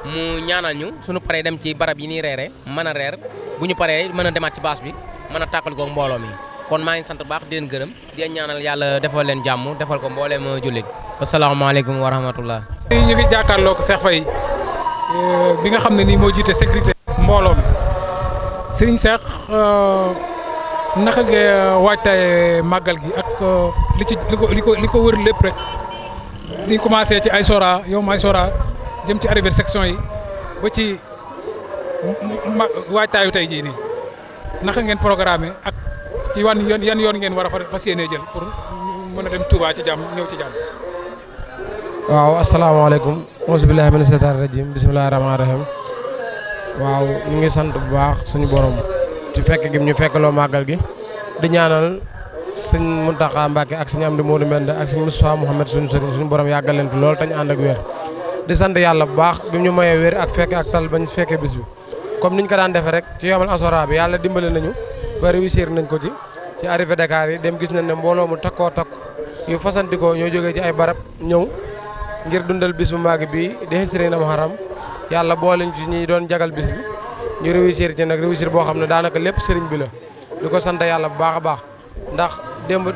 mu ñaanal ñu suñu paree dem ci barab yi ñuy reere mën a reer bu ñu paree mën a demaat ci baas bi mën a tàkkal ko mbooloo mi kon maa ngi sant baax di leen gërëm di leen ñaanal yàlla defal leen jàmm defal ko mbooleem jullit asalaamaaleykum wa rahmatullah. ñu ngi jàkkaarloog Cheikh Faye bi nga xam ne nii moo jiite sécurité mbooloo mi Serigne Cheikh naka nga waajtaay màggal gi ak li ko wër lépp rek li commencé ci ay sora yow ma ay sora jëm ci arrivé section yi ba ci waajtaayu tey jii nii naka ngeen programmé ak ci yan yoon ngeen war a fas yéenee jël pour mën a dem Touba ci jàmm ñëw ci jàmm. waaw asalaamaaleykum auzu billaahi mina seytaani rajiim bismillaahi rahmaani rahiim waaw ñu ngi sant bu baax suñu borom ci fekk gi ñu fekkaloo màggal gi di ñaanal sëñ Muntaxa Mbàkke ak sëñ Amdi Moodu Mbend ak sëñ Moustapha Mouhamed suñu sëriñ suñu borom yàggal leen fi lool tañ ànd ak wér di sant yàlla bu baax bi ñu mayee wér ak fekke ak tal bañ fekkee bis bi comme niñ ko daan defee rek ci yomal asora bi yàlla dimbale nañu ba réussir nañ ko ci arrivé Dakar yi dem gis nañ ne mbooloo mu takkoo takku yu fasantikoo ñoo jógee ci ay barab ñëw ngir dundal bis bu màgg bi di xisri na Muharram yàlla boole ci ñi doon jagal bis bi ñu réussir ci nag réussir boo xam ne daanaka lépp sëriñ bi la di ko sant yàlla bu baax a baax ndax démb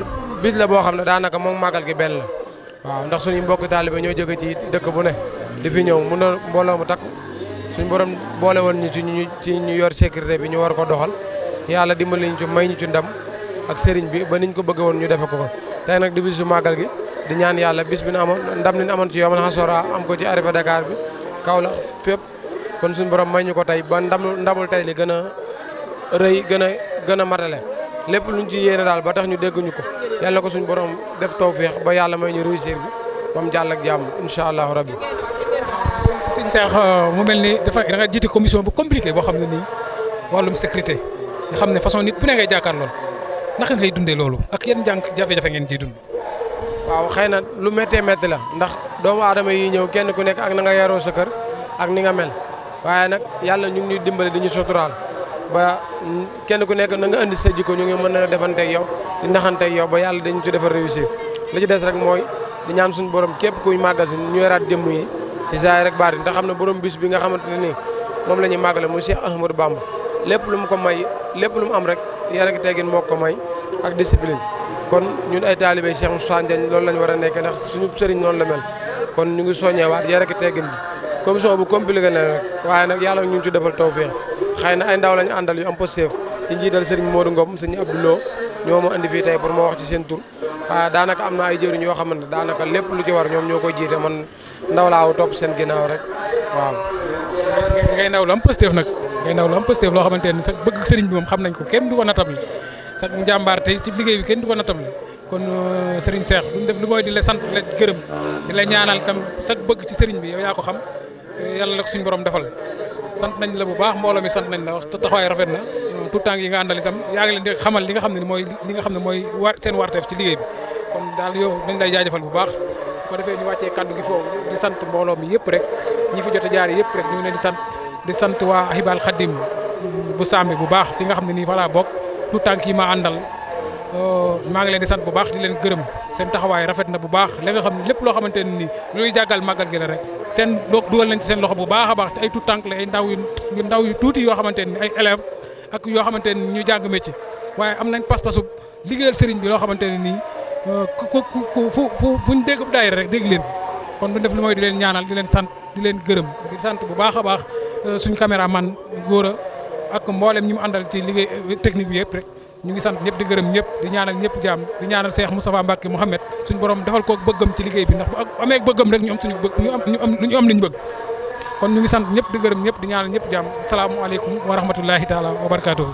bis la boo xam ne daanaka moom màggal gi benn la waaw ndax suñu mbokk taalibe ñoo jóge ci dëkk bu ne di fi ñëw mu doon mbooloo mu takku suñu borom boole woon ñu ci ñu yor sécurité bi ñu war ko doxal yàlla dimbali ñu ci may ñu ci ndam ak sëriñ bi ba niñ ko bëgg woon ñu defe ko tey nag di bisu màggal gi di ñaan yàlla bis bi na amoon ndam ni amoon ci yomal xasora am ko ci arrivé Dakar bi Kaolack fépp kon suñu borom may ñu ko tey ba ndamul tey li gën a rëy gën a matale lépp luñ ci yéene daal ba tax ñu dégguñu ko yàlla ko suñu borom def tawféex ba yàlla may ñu réussir bi ba mu jàll ak jàmm incha allahu rabbi. sëñ Cheikh mu mel ni da nga jiite commission bu compliqué boo xam ne nii wàllum sécurité nga xam ne façon nit bu ne ngay jàkkaarlool naka ngay dundee loolu ak yan jafe-jafe ngeen ciy dund. waaw xëy na lu méttee métti la ndax doomu aadama yi ñëw kenn ku nekk ak na nga yaroo sa kër ak ni nga mel waaye nag yàlla ñu ngi ñuy dimbale di ñu suturaal ba kenn ku nekk na nga indi sa jikko ñu ngi mën a defanteeg yow di naxanteeg yow ba yàlla dañu ci defar réussir li ci des rek mooy di ñaan suñu borom képp kuy màggal si ñu yoraat démb yi ci saa rek baati ndax xam ne borom bis bi nga xamante ne nii moom la ñuy màggale mu Cheikh Ahmadou Bamba lépp lu mu ko may lépp lu mu am rek yar ak teggin moo ko may ak discipline kon ñun ay taalibe Cheikh Moussa Ndiagne loolu la ñu war a nekk ndax suñu sëriñ noonu la mel kon ñu ngi soññewaat yar ak teggin bi commission bu compliqué la rek waaye nag yàlla ñu ngi ci defal tawfeex xëy na ay ndaw lañu àndal yu am positif ci njiital sëriñ Modou Ngom sëriñ Abdoulou ñoo ma andi fii tey pour ma wax ci seen tur waaye daanaka am na ay jëriñ yoo xamante daanaka lépp lu ci war ñoom ñoo koy jiite man ndaw laaw topp seen ginnaaw rek waaw. ngay ndaw lu am positif nag ngay ndaw lu am positif loo xamante ne sax bëgg sëriñ bi moom xam nañ ko kenn du ko natable sax njàmbaar tey ci liggéey bi kenn du ko natable kon sëriñ Cheikh duñ def lu mooy di la sant la gërëm di la ñaanal tam sax bëgg ci sëriñ bi yow yaa ko xam yàlla la ko suñu borom defal sant nañ la bu baax mbooloo mi sant nañ la wax taxawaay rafet na tout temps yi nga àndal itam yaa ngi leen di xamal li nga xam ne mooy li nga xam ne mooy seen warteef ci liggéey bi kon daal yow dañ lay jaajëfal bu baax bu ko defee ñu wàccee kaddu gi foofu di sant mbooloo mi yëpp rek ñi fi jot a jaar yëpp rek ñu ngi leen di sant waa Ahibahil Khadim bu Sambi bu baax fi nga xam ne nii fa laa bokk tout temps yi ma àndal maa ngi leen di sant bu baax di leen gërëm seen taxawaay rafet na bu baax la nga xam ne lépp loo xamante ne nii luy jàggal màggal gi la rek seen dugal nañ ci seen loxo bu baax a baax te ay tout tànk la ay ndaw yu tuuti yoo xamante ne ay élèves ak yoo xamante ne ñu jàng métier waaye am nañ pas-pasu liggéeyal sëriñ bi loo xamante ne nii fu ñu dégg daayira rek dégg leen kon du def lu mooy di leen ñaanal di leen sant di leen gërëm di sant bu baax a baax suñ caméraman góor a ak mboolem ñi mu àndal ci liggéey technique bi yëpp rek ñu ngi sant ñëpp di gërëm ñëpp di ñaanal ñëpp jàmm di ñaanal Cheikh Moustapha Mbacke Mouhamed suñu borom defal ko bëggam ci liggéey bi ndax bu amee bëggam rek ñu am suñu bëgg ñu am liñ bëgg kon ñu ngi sant ñëpp di gërëm ñëpp di ñaanal ñëpp jàmm asalaamaaleykum wa rahmatullahi taala wa barakaatuhu.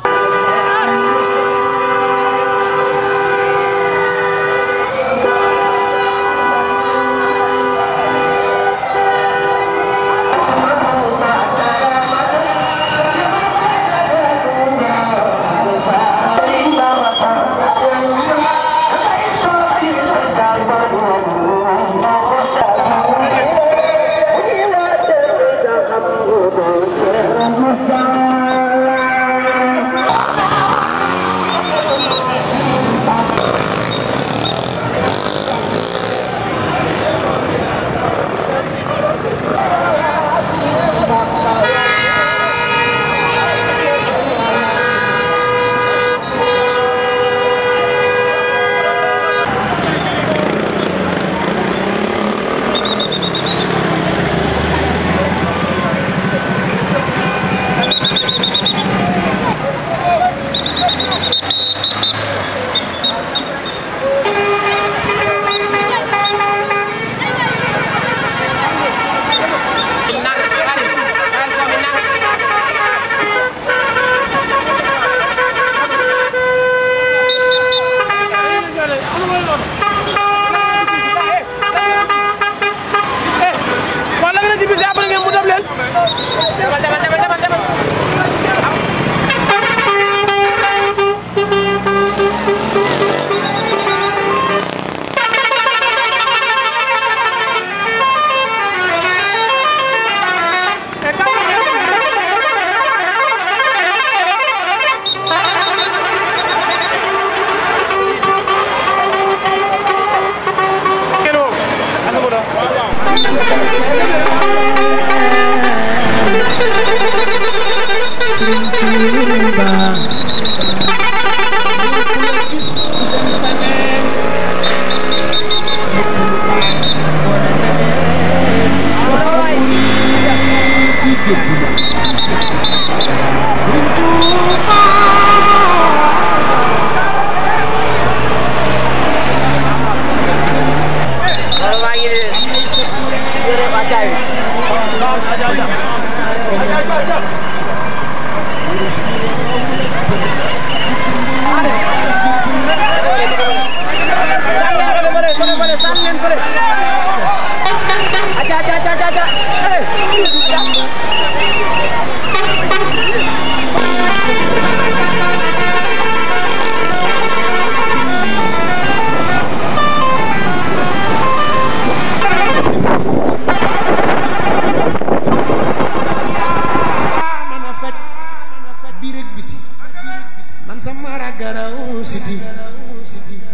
sama ragaraw siti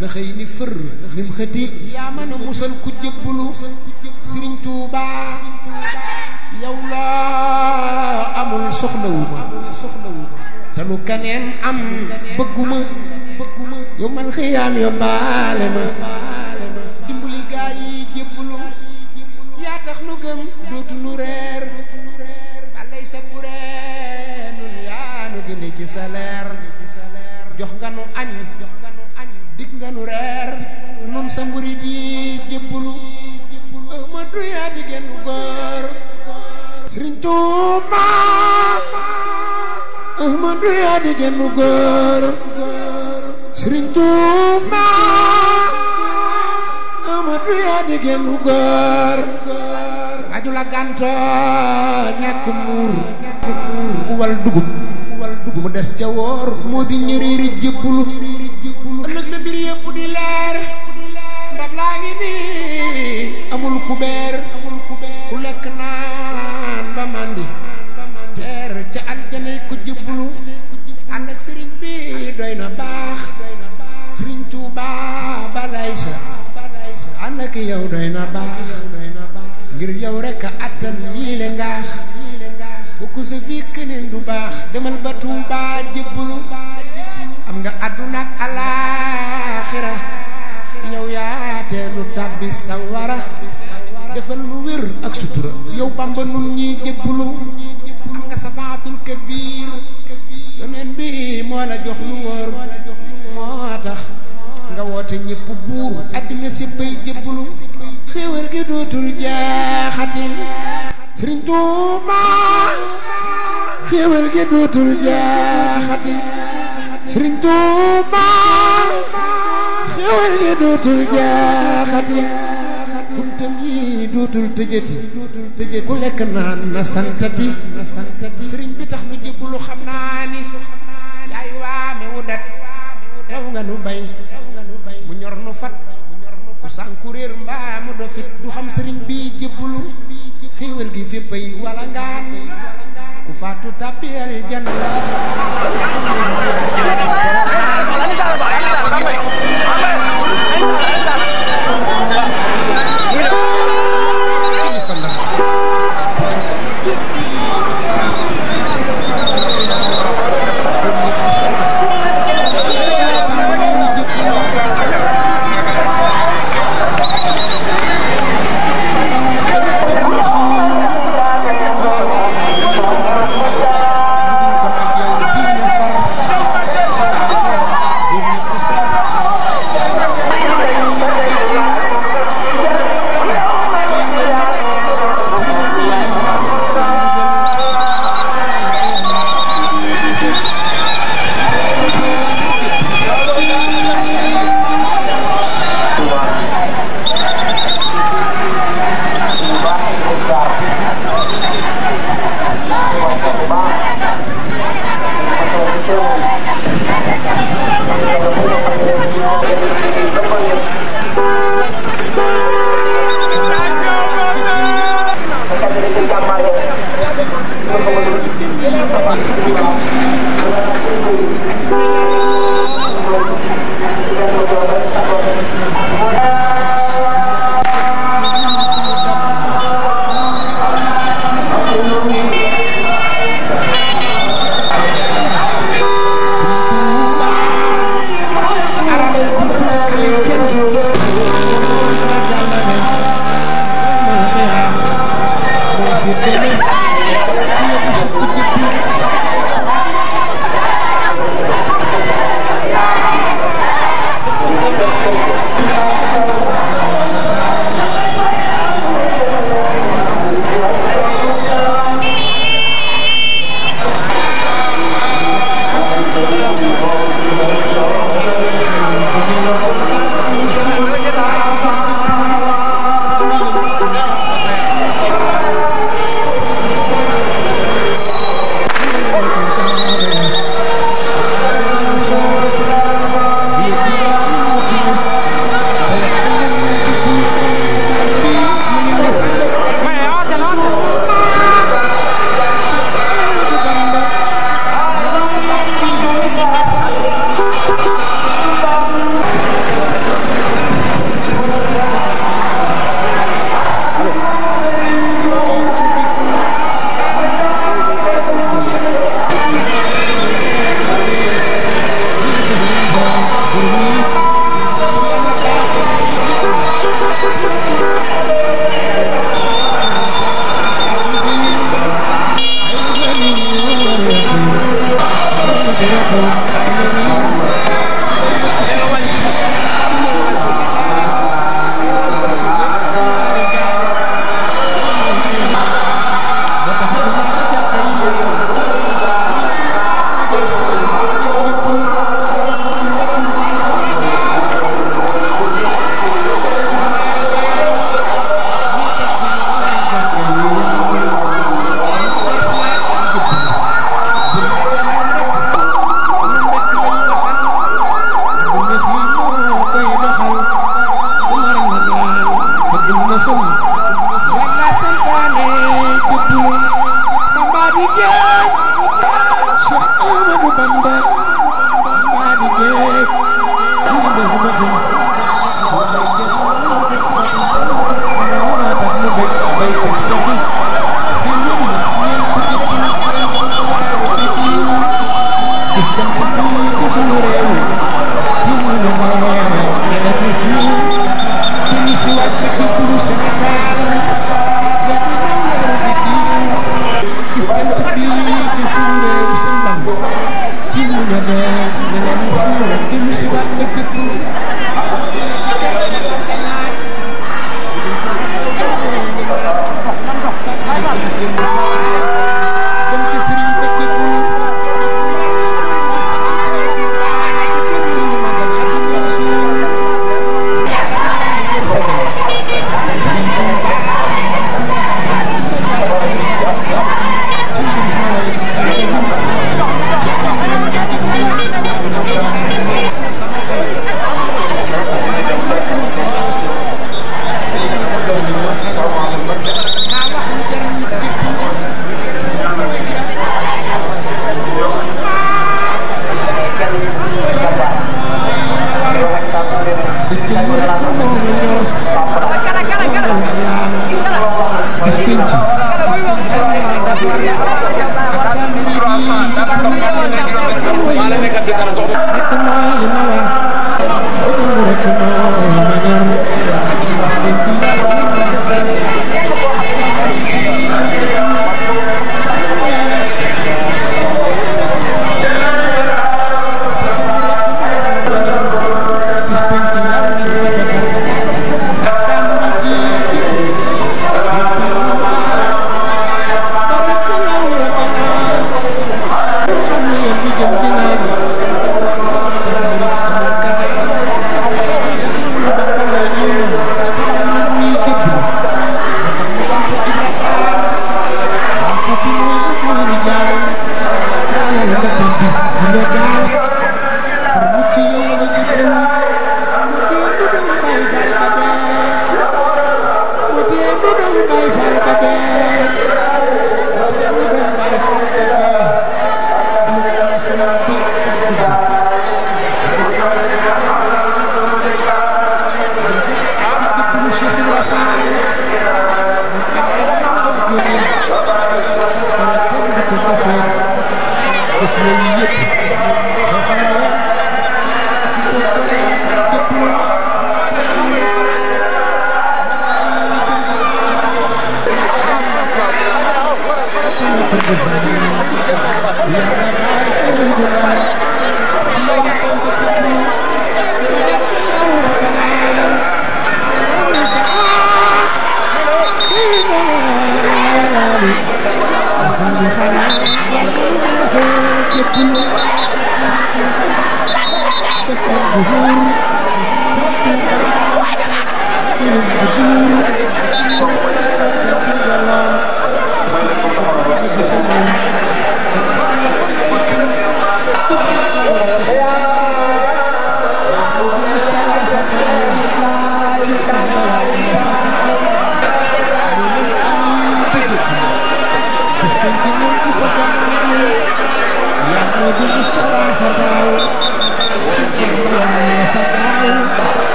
na xëy ni fër nim xëti yaa mën a musal ku jébbalu Sëriñ Tuuba yow la amul soxlawuma te lu keneen am bëgguma yow man xiyaam yo baale ma dimbali gaa yi jébbalu yaa tax nu gëm dootu nu reer balay sa buree nun yaa nu gëne ci sa leer jox nga nu añ dig nga nu reer nun sa murid yi jébbalu Ahmadu yaa di gennu góor Sëriñ Tuuba Ahmadu yaa di gennu góor Sëriñ Tuuba Ahmadu yaa di gennu góor aju la ganto ñàkk muur ku wal dugub mu des ca woor moo di ñëreeri jébbalu ëllëg la mbir yëpp di leer ndab laa ngi nii amul kubeer ku lekk naan ba mandi teer ca aljanay ko jébbalu ànd ak sëriñ bi doy na baax Sëriñ Tuuba balay sa ànd ak yow doy na baax ngir yow rek a attan lii le ngaax ku sa fii keneen du baax demal ba Tuuba jébbalu am nga àdduna ak alaaxira yow yaa teenu tàbbi sawara defal lu wér ak sutura yow Bamba nun ñi jébbalu am nga safaatul kabiir yoneen bi moo la jox lu wóor moo tax nga woote ñépp buur àddina si bay jébbalu xéewal gi dootul jaaxati Sëriñ Tuuba xéewal gi dootul jaaxati Sëriñ Tuuba xéewal gi dootul jaaxati buntam yi dootul tëjati ku lekk naan na santati sëriñ bi tax nu jébbalu xam naa ni yaay waame wu dat raw nga nu bay mu ñor nu fat ku sànku réer mbaa mu dofit du xam sëriñ bi jébbalu xéewal gi féppay wala ngaan ku faatu tàbbi aljanna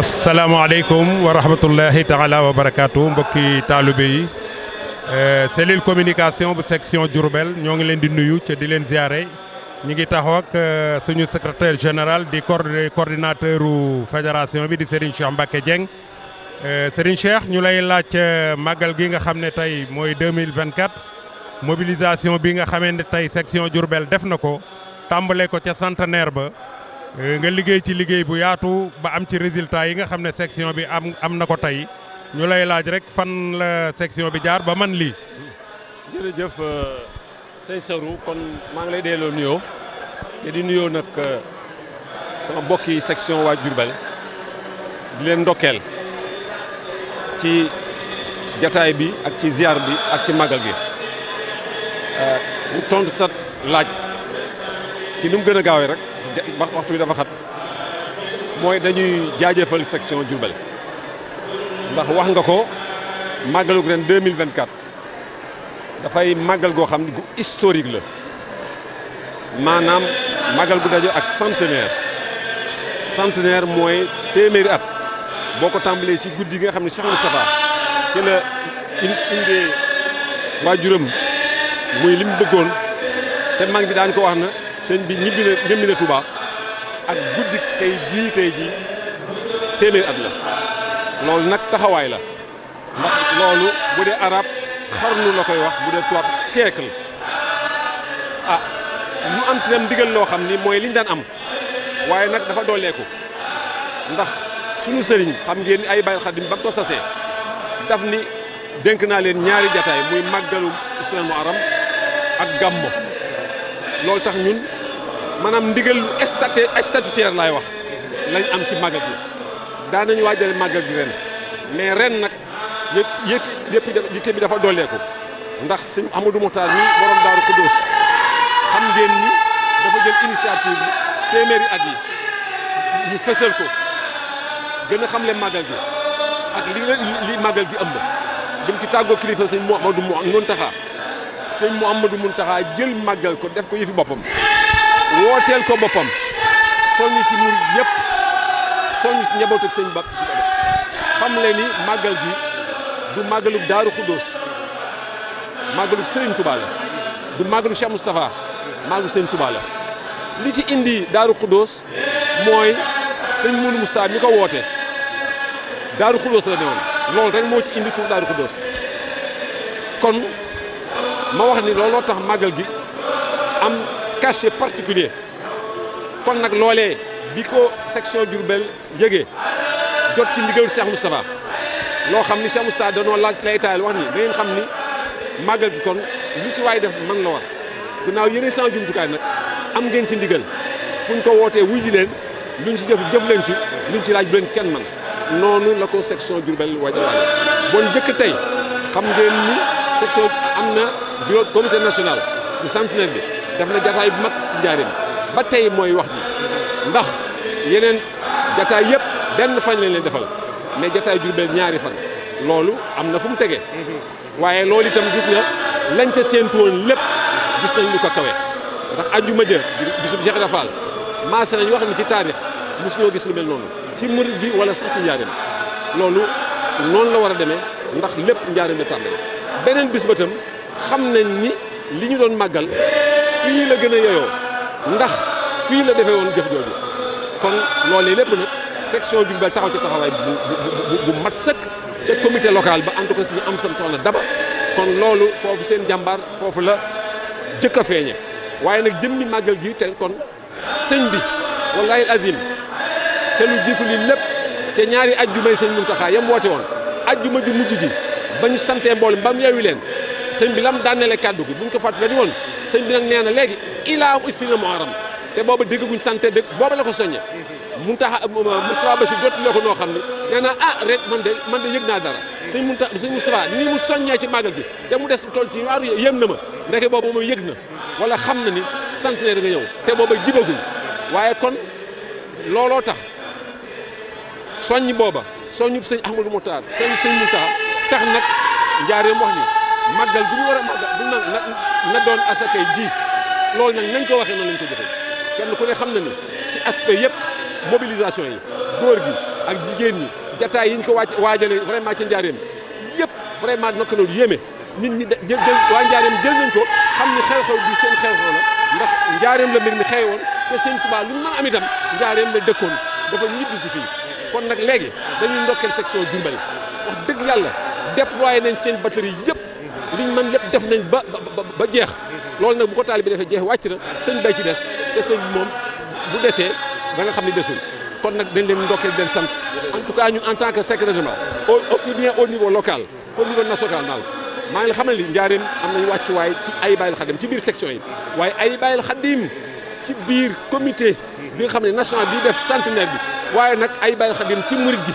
asalaamaaleykum wa rahmatullahi taala wa barakaatu mbokki taalibe yi cellule communication bu section Diourbel ñoo ngi leen di nuyu ca di leen ziare ñi ngi taxaw ak suñu secrétaire général di coordinateur fédération bi di Serigne Cheikh Mbacké Dieng Serigne Cheikh ñu lay laaj màggal gi nga xam ne tey mooy 2024 mobilisation bi nga xamee ne tey section Diourbel def na ko tàmbale ko ca centenaire ba nga liggéey ci liggéey bu yaatu ba am ci résultat yi nga xam ne section bi am na ko tey ñu lay laaj rek fan la section bi jaar ba man lii. jërëjëf sëñ Sarou kon maa ngi lay delloo nuyoo te di nuyoo nag sama bokki section waa Diourbel di leen ndokkeel ci jataay bi ak ci ziar bi ak ci màggal gi mu tontu sa laaj ci nu mu gën a gaawee rek waxtu bi dafa xat mooy dañuy jaajëfal section Diourbel ndax wax nga ko màggalug ren 2024 dafay màggal goo xam ne gu historique la maanaam màggal gu dajo ak centenaire mooy téeméeri at boo ko tàmbalee ci guddi gi nga xam ne Cheikh Moustapha ci la indee waajuram muy li mu bëggoon te mag bi daan ko wax na sëñ bi ñibbi na Touba ak guddi tey jii téeméeri at la loolu nag taxawaay la ndax loolu bu dee arab xarnu la koy wax bu dee tubaab siècle ñu am ci tam ndigal loo xam ni mooy liñ daan am waaye nag dafa dooleeku ndax sunu sëriñ xam ngeen ni ay Baye Khadim ba mu ko sasee daf ni dénk naa leen ñaari jataay muy màggalu Islam Muharram ak gàmmo loolu tax ñun maanaam ndigal lu statutaire laay wax lañ am ci màggal gi daan nañu waajale màggal gi ren mais ren nag yëpp bi dafa dooleeku ndax sëñ Amadou Mokhtar mi borom Daaru Khoudoss xam ngeen ni dafa jël initiative bi téeméeri at yi ñu fësal ko gën a xamle màggal gi ak li màggal gi ëmb bi mu ci tàggoo kilifa sëñ Mouhamadou Mountakha sëñ Mouhamadou Mountakha jël màggal ko def ko yëfi boppam wooteel ko boppam soññ ci murid yëpp soññ ci njaboot ak sëñ ba xam le ni màggal gi du màggalug Daaru Khoudoss màggalug Serigne Touba la du màggalug Cheikh Moustapha màggalug Serigne Touba la li ci indi Daaru Khoudoss mooy sëñ Mourou Moussa mi ko woote Daaru Khoudoss la ne woon loolu rek moo ci indi tur Daaru Khoudoss kon ma wax ni looloo tax màggal gi am cachet particulier kon nag loolee bi ko section Diourbel yëgee jot ci ndigalu Cheikh Moustapha loo xam ni Cheikh Moustapha danoo laaj lay taayal wax ni da ngeen xam ni màggal gi kon lu ci waay def man la war gannaaw yeneen sans jumtukaay nag am ngeen ci ndigal fuñ ko wootee wuy ji leen luñ ci jëf leen ci luñ ci laaj bu leen ci kenn man noonu la ko section Diourbel waajal bon njëkk tey xam ngeen ni section am na bureau comité national du centenaire bi def na jataay bu mag ci njaareem ba tey mooy wax ji ndax yeneen jataay yëpp benn fan lañ leen defal mais jataay Diourbel ñaari fan loolu am na fu mu tegee waaye loolu itam gis nga lañ ca séentu woon lépp gis nañ lu ko kawe ndax ajjuma ja bisub Cheikh Ibra Fall maase nañ wax ni ci taarix mos ñoo gis lu mel noonu ci murid gi wala sax ci njaareem loolu noonu la war a demee ndax lépp njaareem la tàmbale beneen bis ba tam xam nañ ni li ñu doon màggal fii la gën a yeyoo ndax fii la defee woon jëf jooju kon loolee lépp nag section Diourbel taxaw ci taxawaay bu mat sëkk ca comité local ba ànd ko si am sam soxna daba kon loolu foofu seen jàmbaar foofu la jëkk a feeñe waaye nag jëmmi màggal gi te kon sëñ bi wallahi azim ca lu jiitu li lépp ca ñaari ajjumay sëñ Muntaxa yam woote woon ajjuma ju mujj ji ba ñu santee mboolem ba mu yeewi leen sëñ bi lam daanele kàddu gi buñ ko fàttali dañu woon sëñ bi nag nee na léegi ilaa am istina muharram te booba dégguñ sante dëgg booba la ko soññe Muntaxa Moustapha Bachir dootu ko noo xam ne nee na ren man de yëg naa dara sëñ Moustapha ni mu soññee ci màggal gi te mu des toll ci waaru yéem na ma ndeke booba mooy yëg na wala xam na ni centenaire nga ñëw te booba jibagul waaye kon looloo tax soññ booba soññub sëñ Ahmadou Mokhtar sëñ Mountakha tax nag njaareem wax ni màggal bu ñu war a màggal bu na doon asakay ji loolu nag nañ ko waxee noonu lañ ko jëfee kenn ku ne xam na ni ci aspect yëpp mobilisation yi góor gi ak jigéen ñi jataay yi ñu ko waajale vraiment ci njaareem yëpp vraiment naka loolu yéeme nit ñi jël waa njaareem jël nañ ko xam ni xew-xew bi seen xew-xew la ndax njaareem la mbir mi xewe woon te sëñ Touba lu ñu mën a am itam njaareem la dëkkoon dafa ñibbi si fii kon nag léegi dañuy ndokkeel section Diourbel wax dëgg yàlla déployé nañ seen batterie yëpp liñ mën lépp def nañ ba jeex loolu nag bu ko taalibe bi defee jeex wàcc na sëñ bay ci des te sëñ moom bu desee da nga xam ne desul kon nag dañ leen ndokkeel di leen sant en tout cas ñun en tant que secrétaire régional aussi bien au niveau local qu'au niveau national maa ngi la xamal ni njaareem am nañu wàccuwaay ci ay bàyyil xadim ci biir section yi waaye ay bàyyil xadim ci biir comité bi nga xam ne national bi def centenaire bi waaye nag ay bàyyil xadim ci murid gi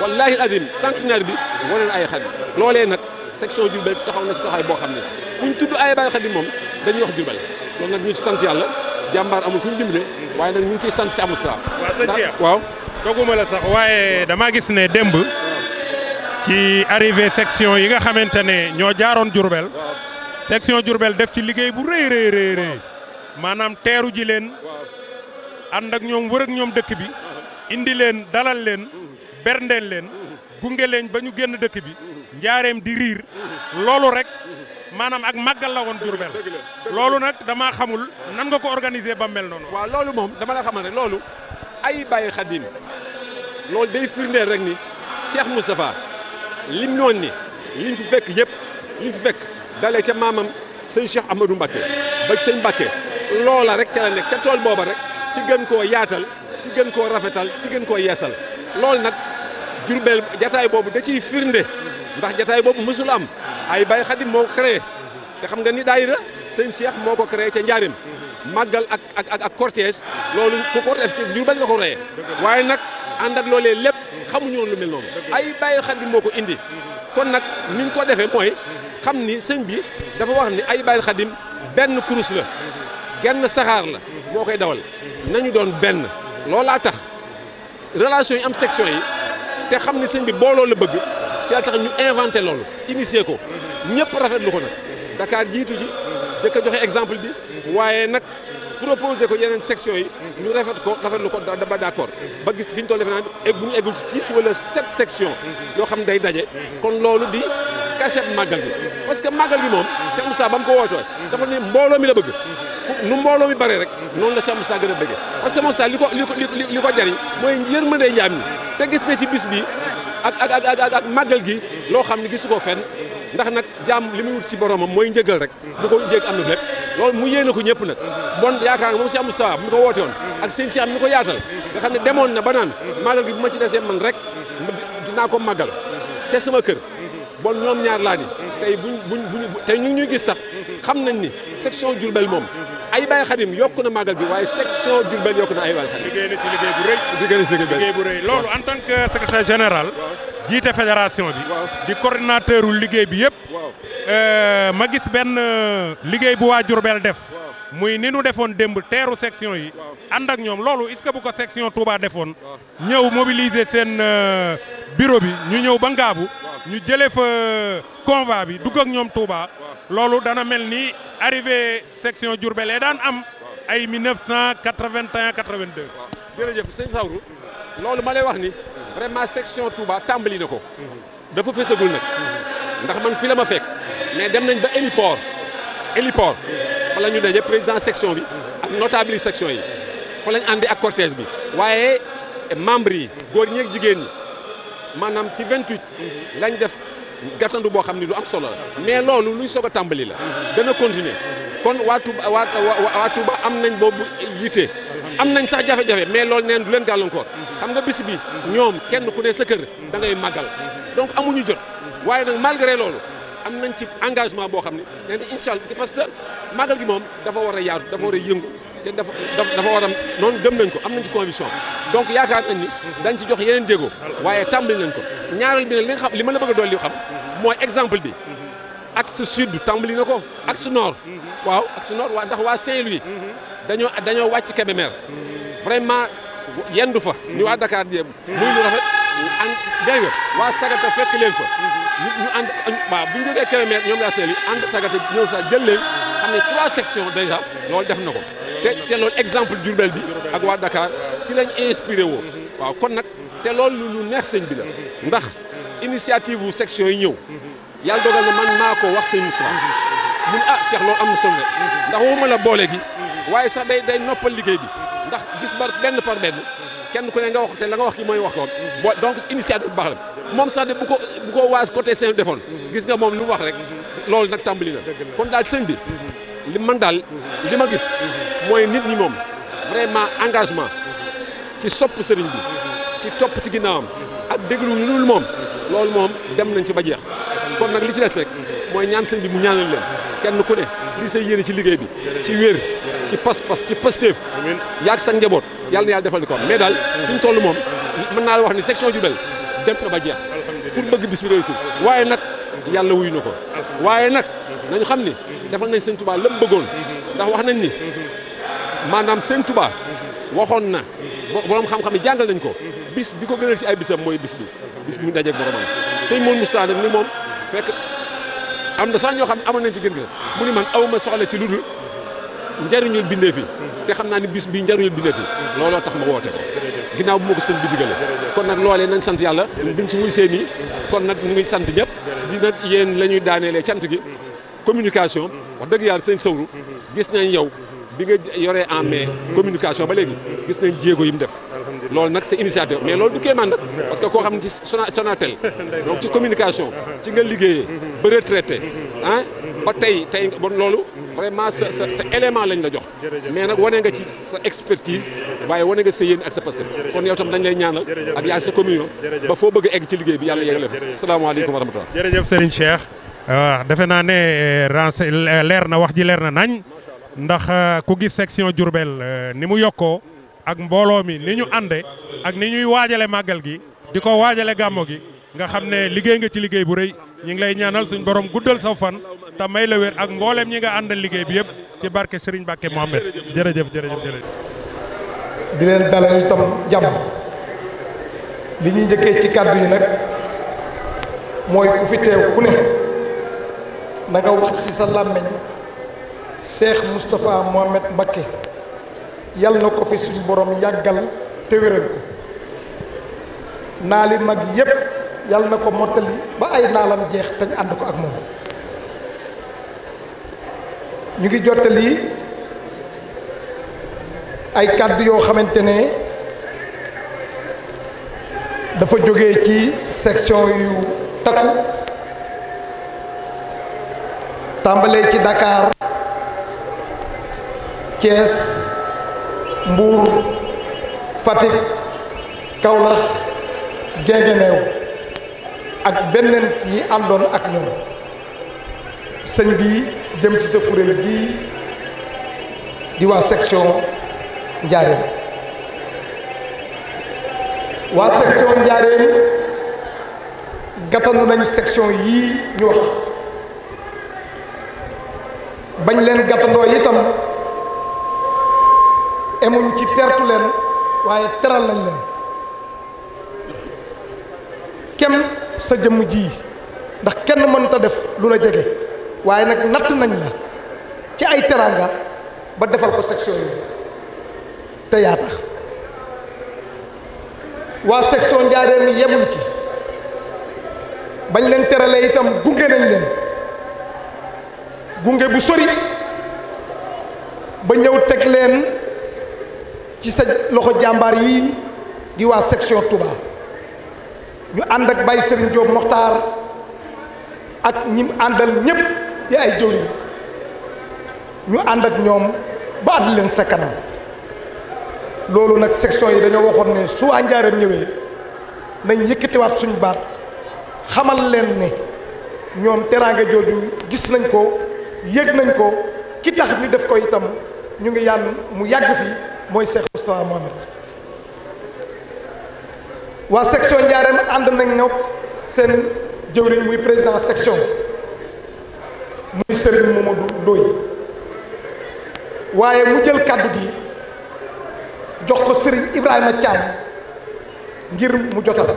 wallahi azim centenaire bi wane na ay xadim loolee nag section Diourbel taxaw na ci taxawaay boo xam ne fu ñu tudd ay bàyyil xadim moom dañuy wax Diourbel loolu nag ñu ci sant yàlla jàmbaar amul ku ñu dimbale waaye nag ñu ngi ciy sant si amul saa waaw sëñ Cheikh waaw doguma la sax waaye damaa gis ne démb ci arrivé section yi nga xamante ne ñoo jaaroon Diourbel section Diourbel def ci liggéey bu rëy maanaam teeru ji leen ànd ak ñoom wër ak ñoom dëkk bi indi leen dalal leen berndeel leen gunge leen ba ñu génn dëkk bi njaareem di riir loolu rek maanaam ak màggal la woon Diourbel loolu nag damaa xamul nan nga ko organiser ba mel noonu. waaw loolu moom dama la xamal ne loolu ay bàyyi xadim loolu day firndeel rek ni Cheikh Moustapha lim noon ni liñ fi fekk yëpp liñ fi fekk dalee ca maamam sëñ Cheikh Amadou Mbacké ba sëñ Mbacké loola rek ca la nekk ca tool booba rek ci gën koo yaatal ci gën koo rafetal ci gën koo yeesal loolu nag Diourbel jataay boobu da ciy firnde ndax jataay boobu mësul am ay Baye Khadim moo ko créé te xam nga ni daayira sëñ Cheikh moo ko créé ca Njaareem màggal ak cortège loolu ku ko def ci Diourbel nga ko reyee waaye nag ànd ak loolee lépp xamuñu woon lu mel noonu ay Baye Khadim moo ko indi kon nag niñ ko defee mooy xam ni sëñ bi dafa wax ni ay Baye Khadim benn kurus la genn saxaar la moo koy dawal nañu doon benn loolaa tax relation yi am section yi te xam ni sëñ bi booloo la bëgg ci la tax ñu inventé loolu initié ko ñëpp rafetlu ko nag Dakar jiitu ci jëkk a joxe exemple bi waaye nag proposé ko yeneen section yi ñu rafetlu ko ba d'accord ba gis fi ñu toll defe naa bu ñu eggul ci 6 wala 7 sections yoo xam day daje kon loolu di cachet màggal gi parce que màggal gi moom Cheikh Moussa ba mu ko wootoo dafa ne mbooloo mi la bëgg nu mbooloo mi bare rek noonu la Cheikh Moussa gën a bëggee parce que Moussa li ko jariñ mooy yërmande njaam ñi te gis na ci bis bi ak màggal gi loo xam ne gisu ko fenn ndax nag jaam li muy wut ci boromam mooy njëgal rek bu ko njëg am na lépp loolu mu yéene ko ñëpp nag bon yaakaar nga moom Cheikh Moussa mu ko woote woon ak sëñ Cheikh mi ko yaatal nga xam ne demoon na ba naan màggal gi bu ma ci desee man rek dinaa ko màggal te sama kër bon ñoom ñaar laa ni tey tey ñu ngi ñuy gis sax xam nañ ni section Diourbel moom ay Baye Khadim yokk na màggal gi waaye section Diourbel yokk na ay Baye Khadim. liggéey na ci liggéey bu rëy loolu en tant que secrétaire général jiite fédération bi di coordinateur u liggéey bi yëpp ma gis benn liggéey bu waa Diourbel def muy ni nu defoon démb teeru section yi ànd ak ñoom loolu est-ce que bu ko section Touba defoon ñëw mobiliser seen bureau bi ñu ñëw ba Ngaabu ñu jëlee fa convoi bi dugg ak ñoom Touba loolu dana mel ni arrivé section Diourbel daan am ay 1981 82. jërëjëf sëñ Sawru loolu ma lay wax ni vraiment section Touba tàmbali na ko dafa fësagul nag ndax man fi la ma fekk mais dem nañ ba héliport fa la ñu daje président section bi ak notable yi section yi fa lañ àndi ak cortège bi waaye membres yi góor ñi ak jigéen ñi maanaam ci 28 lañ def gàttandu boo xam ni lu am solo la mais loolu luy soog a tàmbali la dana continuer kon waa Touba am nañ boobu yitte am nañ sax jafe-jafe mais loolu neen du leen gàllankoor xam nga bis bi ñoom kenn ku ne sa kër da ngay màggal donc amuñu jot waaye nag malgré loolu am nañ ci engagement boo xam ne nee na incha allah parce que màggal gi moom dafa war a yaatu dafa war a yëngu te dafa war a noonu gëm nañ ko am nañ ci conviction donc yaakaar nañ ni dañ ci jox yeneen jéego waaye tàmbali nañ ko ñaareel bi nag li nga xam li ma la bëgg a dolli xam mooy exemple bi axe sud tàmbali na ko axe nord waaw axe nord waa ndax waa Saint-Louis dañoo wàcc Kébémer vraiment yendu fa ni waa Dakar di muy lu rafet an dégg nga waa Sagata fekk leen fa ñu ànd waaw bu ñu jógee Kébémer ñoom waa Saint-Louis ànd Sagata ñëw sax jël leen xam ne 3 sections déjà loolu def na ko te loolu exemple Diourbel bi ak waa Dakar ci lañ inspiré woo waaw kon nag te loolu lu neex sëñ bi la ndax initiative wu section yi ñëw yàlla dogal na man maa ko wax sëñ Moustapha mun Cheikh loolu am na solo ndax waxuma la boole gi waaye sax day noppal liggéey bi ndax gis ba benn par benn kenn ku ne nga wax te la nga wax ki mooy wax ko bo donc initiative bu baax la moom sax de bu ko waas côté seen defoon gis nga moom lu mu wax rek loolu nag tàmbali na kon daal sëñ bi li man daal li ma gis mooy nit ñi moom vraiment engagement ci sopp sëriñ bi ci topp ci ginnaawam ak déglu lu moom loolu moom dem nañ ci ba jeex kon nag li ci des rek mooy ñaan sëñ bi mu ñaanal leen kenn ku ne li say yéene ci liggéey bi ci wér ci pas-pas ci pasteef yaag sa njaboot yàlla na yàlla defal ni ko mais daal fi ñu toll moom mën naa la wax ni section Diourbel dem na ba jeex pour bëgg bis bi réussir waaye nag yàlla wuyu na ko waaye nag nañu xam ni defal nañ sëñ Touba la mu bëggoon ndax wax nañ ni maanaam sëñ Touba waxoon na borom xam-xam yi jàngal nañ ko bis bi ko gënal ci ay bisam mooy bis bi mu dajeeg boromam sëñ Mourou Moussa nag ni moom fekk am na sax ñoo xam ne amoon nañ ci gën gi mu ni man awma soxla ci lu dul njariñul bindee fi te xam naa ni bis bii njariñul bindee fi looloo tax ma woote ko ginnaaw bu ma ko sëñ bi digale kon nag loolee nañ sant yàlla biñ ci wuy seen yi kon nag ñu ngi sant ñëpp di nag yéen la ñuy daaneelee cant gi communication wax dëgg yàlla sëñ Sawru gis nañ yow bi nga yoree en mai communication ba léegi gis nañ jéego yi mu def loolu nag c'est initiative mais loolu du kéemaan nag parce que koo xam ne ci Sonatel donc ci communication ci nga liggéeyee ba retraité ah ba tey bon loolu vraiment sa élément lañ la jox mais nag wane nga ci sa expertise waaye wane nga sa yéen ak sa pasteur kon yow tam dañ lay ñaanal ak yaa sa communion ba foo bëgg a egg ci liggéey bi yàlla yeggale fi salaamaaleykum wa rahmatulah. jërëjëf Serigne Cheikh defe naa ne leer na wax ji leer na nañ ndax ku gis section Diourbel ni mu yokkoo ak mbooloo mi ni ñu ànde ak ni ñuy waajale màggal gi di ko waajale gàmmo gi nga xam ne liggéey nga ci liggéey bu rëy ñu ngi lay ñaanal suñ borom guddal saw fan te may la wér ak mboolem ñi nga àndal liggéey bi yëpp ci barke Serigne Mbacké Mohamed jërëjëf. di leen dalal itam jàmm li ñuy njëkkee ci kàddu yi nag mooy ku fi teew ku ne na nga wax ci sa làmmiñ Cheikh Moustapha Mohamed Mbacké yàlla na ko fi suñu borom yàggal te wéral ko naali mag yépp yàlla na ko mottali ba ay naalam jeex te ñu ànd ko ak moom ñu ngi jottali ay kàddu yoo xamante ne dafa jóge ci section yu takku tàmbalee ci Dakar Thiès Mbour Fatick Kaolack Guinguinéo ak beneen yi àndoon ak ñoom sëñ bi jëm ci sa kuréel gii di waa section Njaaréem waa section Njaaréem gàttandu nañ section yii ñu wax bañ leen gàttandoo itam emuñ ci tertu leen waaye teral nañ leen kem sa jëmm ji ndax kenn mënta def lu la jege waaye nag natt nañ la ci ay teraanga ba defal ko section yi te yaa tax waa section Njaaréem yi yemuñ ci bañ leen teralee itam gunge nañ leen gunge bu sori ba ñëw teg leen ci sa loxo jàmbaar yi di waa section Touba ñu ànd ak Baye Serigne Diop Mokhtar ak ñim àndal ñépp di ay jëwriñ ñu ànd ak ñoom ba ànd leen sa kanam loolu nag section yi dañoo waxoon ne su waa Njaaréem ñëwee nañ yëkkatiwaat suñu baat xamal leen ne ñoom teraanga jooju gis nañ ko yëg nañ ko ki tax ñu def ko itam ñu ngi yaan mu yàgg fi mooy Cheikh Moustapha Mohamed waa section Njaaréem ànd nañ ñoo seen jëwriñ muy président section muy Serigne Mamadou Ndoye waaye mu jël kàddu gi jox ko Serigne Ibrahima Thiam ngir mu jotal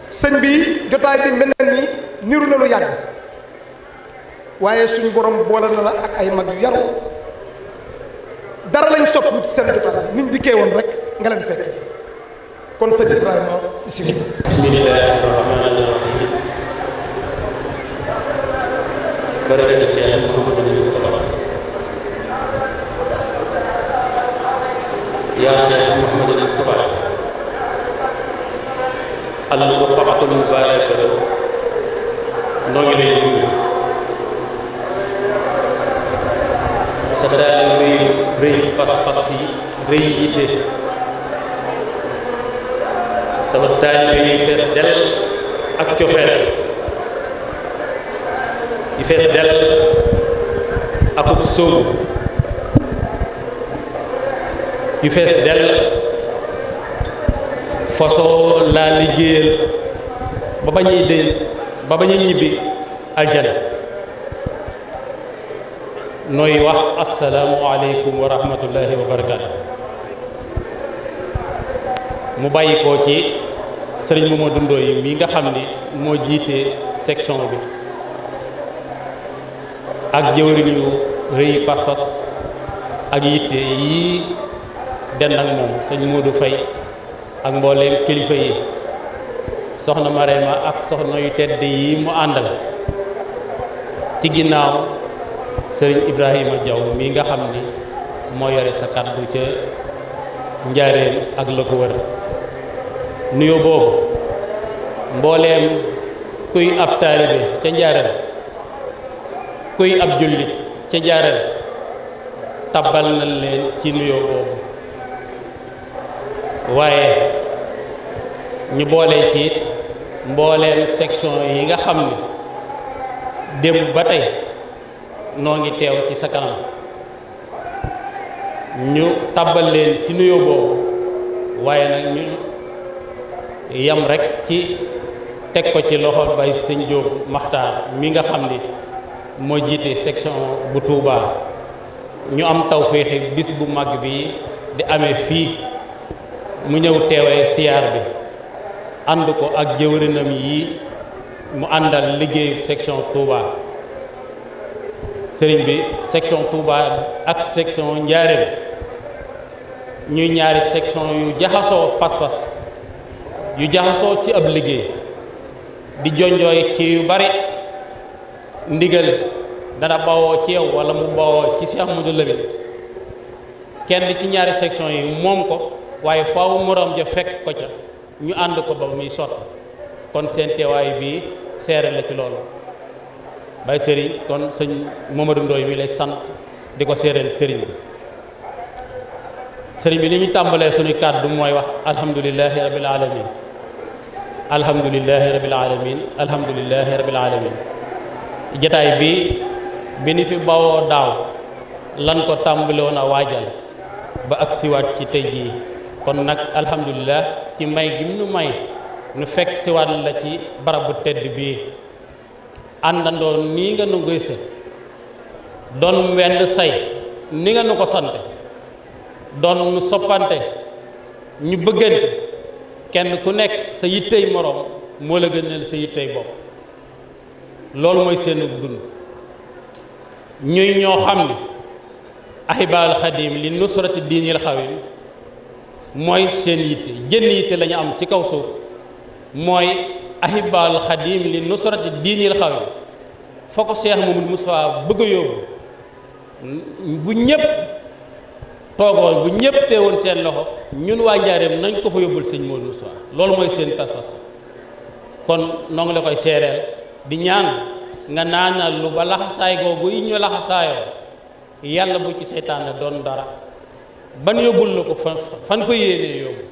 sëñ bi jotaay bi mel na ni niru na lu yàgg waaye suñu borom boole na la ak ay mag yu yaru dara lañ soppi seen jotaay niñ dikkee woon rek nga leen fekkee kon sëñ Ibrahima bismillaahi rahmaani rahiim barakatu Cheikh Mouhamadou Moustapha yaa Cheikh Mouhamadul Moustapha al buqaatul mubaaraka noo ngi lay nuyu sa daal rëy pas-pas yi rëy yitte sama taalibe yi fees del ak cofeel yi fees del akub sóobu yu fees del façon laa liggéeyal ba bañuy ñibbi aljana nooy wax asalaamu aleykum wa rahmatullahi wa barakaatu mu bàyyi ko ci sëriñ Mamadou Ndoye mi nga xam ni moo jiite section bi ak jëwriñ yu rëy pas-pas ak yitte yi den ak moom sëñ Modou Faye ak mbooleem kilifa yi soxna Marema ak soxna yu tedd yi mu àndal ci ginnaaw sëriñ Ibrahima Diaw mi nga xam ni moo yore sa kàddu ca njaareem ak la ko wër nuyoo boobu mbooleem kuy ab taalibe ca njaareem kuy ab jullit ca njaareem tabbal na leen ci nuyoo boobu waaye ñu boole ci mbooleem section yi nga xam ne démb ba tey noo ngi teew ci sa kanam ñu tabbal leen ci nuyoo boobu waaye nag ñu yam rek ci teg ko ci loxo bay sëñ Jóob Maxtaar mi nga xam ni moo jiite section bu Touba ñu am tawféexi bis bu mag bi di amee fii mu ñëw teewee siyaar bi ànd ko ak jëwrinam yi mu àndal liggéeyu section Touba sëriñ bi section Touba ak section Njaaréem ñuy ñaari section yu jaxasoo pas-pas yu jaxasoo ci ab liggéey di jonjooy ci yu bari ndigal dana bawoo ci yow wala mu bawoo ci Cheikh Modou Lamine kenn ci ñaari section yi moom ko waaye faaw moroom ja fekk ko ca ñu ànd ko ba muy sotti kon seen teewaay bii seere la ci loolu bay sëriñ kon sëñ Mamadou Ndoye mi lay sant di ko seereel sëriñ bi sëriñ bi li ñu tàmbalee suñu kàddu mooy wax alhamdulilahi rabil alamin alhamdulilahi rabil alamin alhamdulilahi rabil alamin jataay bi ni fi bawoo daaw lan ko tàmbale woon a waajal ba ak siwaat ci tey jii kon nag alhamdulilah ci may gi nu may nu fekk siwaat la ci barab bu tedd bii àndandoo nii nga nu gëse doon wenn say ni nga nu ko sante doon nu soppante ñu bëggante kenn ku nekk sa yittey moroom moo la gënal sa yittey bopp loolu mooy seenu dund ñuy ñoo xam ne ahibaal xadim li nusrati diinil xawim mooy seen yitte jënn yitte la ñu am ci kaw suuf mooy ahibaal xadim li nusrati diinil xawim foo ko Cheikh Mamadou Moustapha bëgg a yóbbu bu ñëpp toogoon bu ñëpp teewoon seen loxo ñun waa Njaaréem nañ ko fa yóbbul sëñ Mamadou Moustapha loolu mooy seen pas-pas kon noo ngi la koy seereel di ñaan nga naanal lu ba laxasaay googu yi ñu laxasaayoo yàlla bu ci seytaane doon dara ban yóbbul la ko fan ko yéenee yóbbu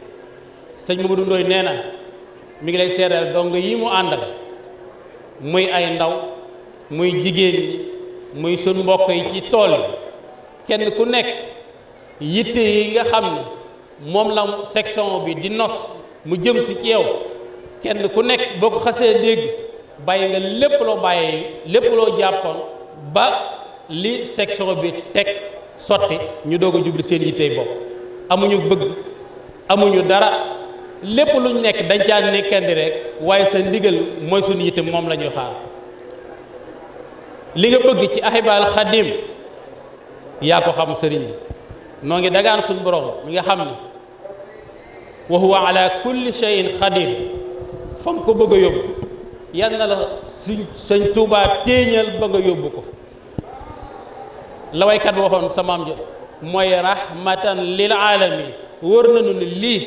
sëñ Mamadou Ndoye nee na mi ngi lay seereel dong yi mu àndal muy ay ndaw muy jigéen ñi muy suñ mbokk yi ci tool yi kenn ku nekk yitte yi nga xam ne moom la section bi di nos mu jëm si ci yow kenn ku nekk boo ko xasee dégg bàyyi nga lépp loo bàyyi lépp loo jàppoon ba li section bi teg sotti ñu doog a jubli seen yittey bopp amuñu bëgg amuñu dara lépp luñ nekk dañ caa nekkandi rek waaye sa ndigal mooy suñu yitte moom la ñuy xaar li nga bëgg ci ahibaal xadim yaa ko xam sëriñ bi noo ngi dagaan suñu borom mi nga xam ne wa huwa ala kulli shay'in xadir fa nga ko bëgg a yóbbu yal na la sëñ Tuubaa téeñal ba nga yóbbu ko la waykat bi waxoon sa maam ja mooy rahmatan lil alamin wóor nañu ne lii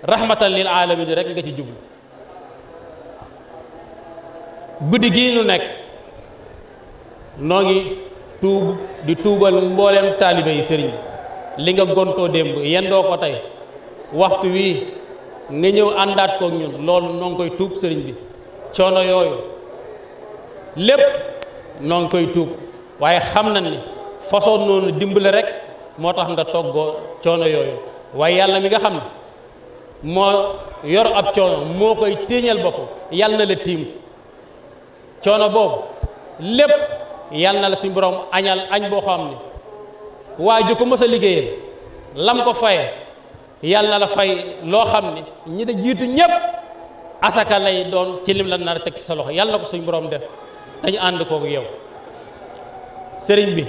rahmatan lil alamin rek nga ci jublu. guddi gii nu nekk noo ngi tuub di tuubal mbooleem taalibe yi sëriñ li nga gontoo démb yendoo ko tey waxtu wii nga ñëw àndaat kook ñun loolu noo ngi koy tuub sëriñ bi coono yooyu lépp noo ngi koy tuub waaye xam na ni façon noonu dimbale rek moo tax nga toggoo coono yooyu waaye yàlla mi nga xam ne moo yor ab coono moo koy téeñal boppam yàlla na la tiim coono boobu lépp yàlla na la suñu borom añal añ boo xam ne waa ju ko mës a liggéeyal lam ko faye yàlla na la fay loo xam ne ñi da jiitu ñépp asaka lay doon ci lim la nar a teg ci sa loxo yàlla na ko suñu borom def dañu ànd kook yow sëriñ bi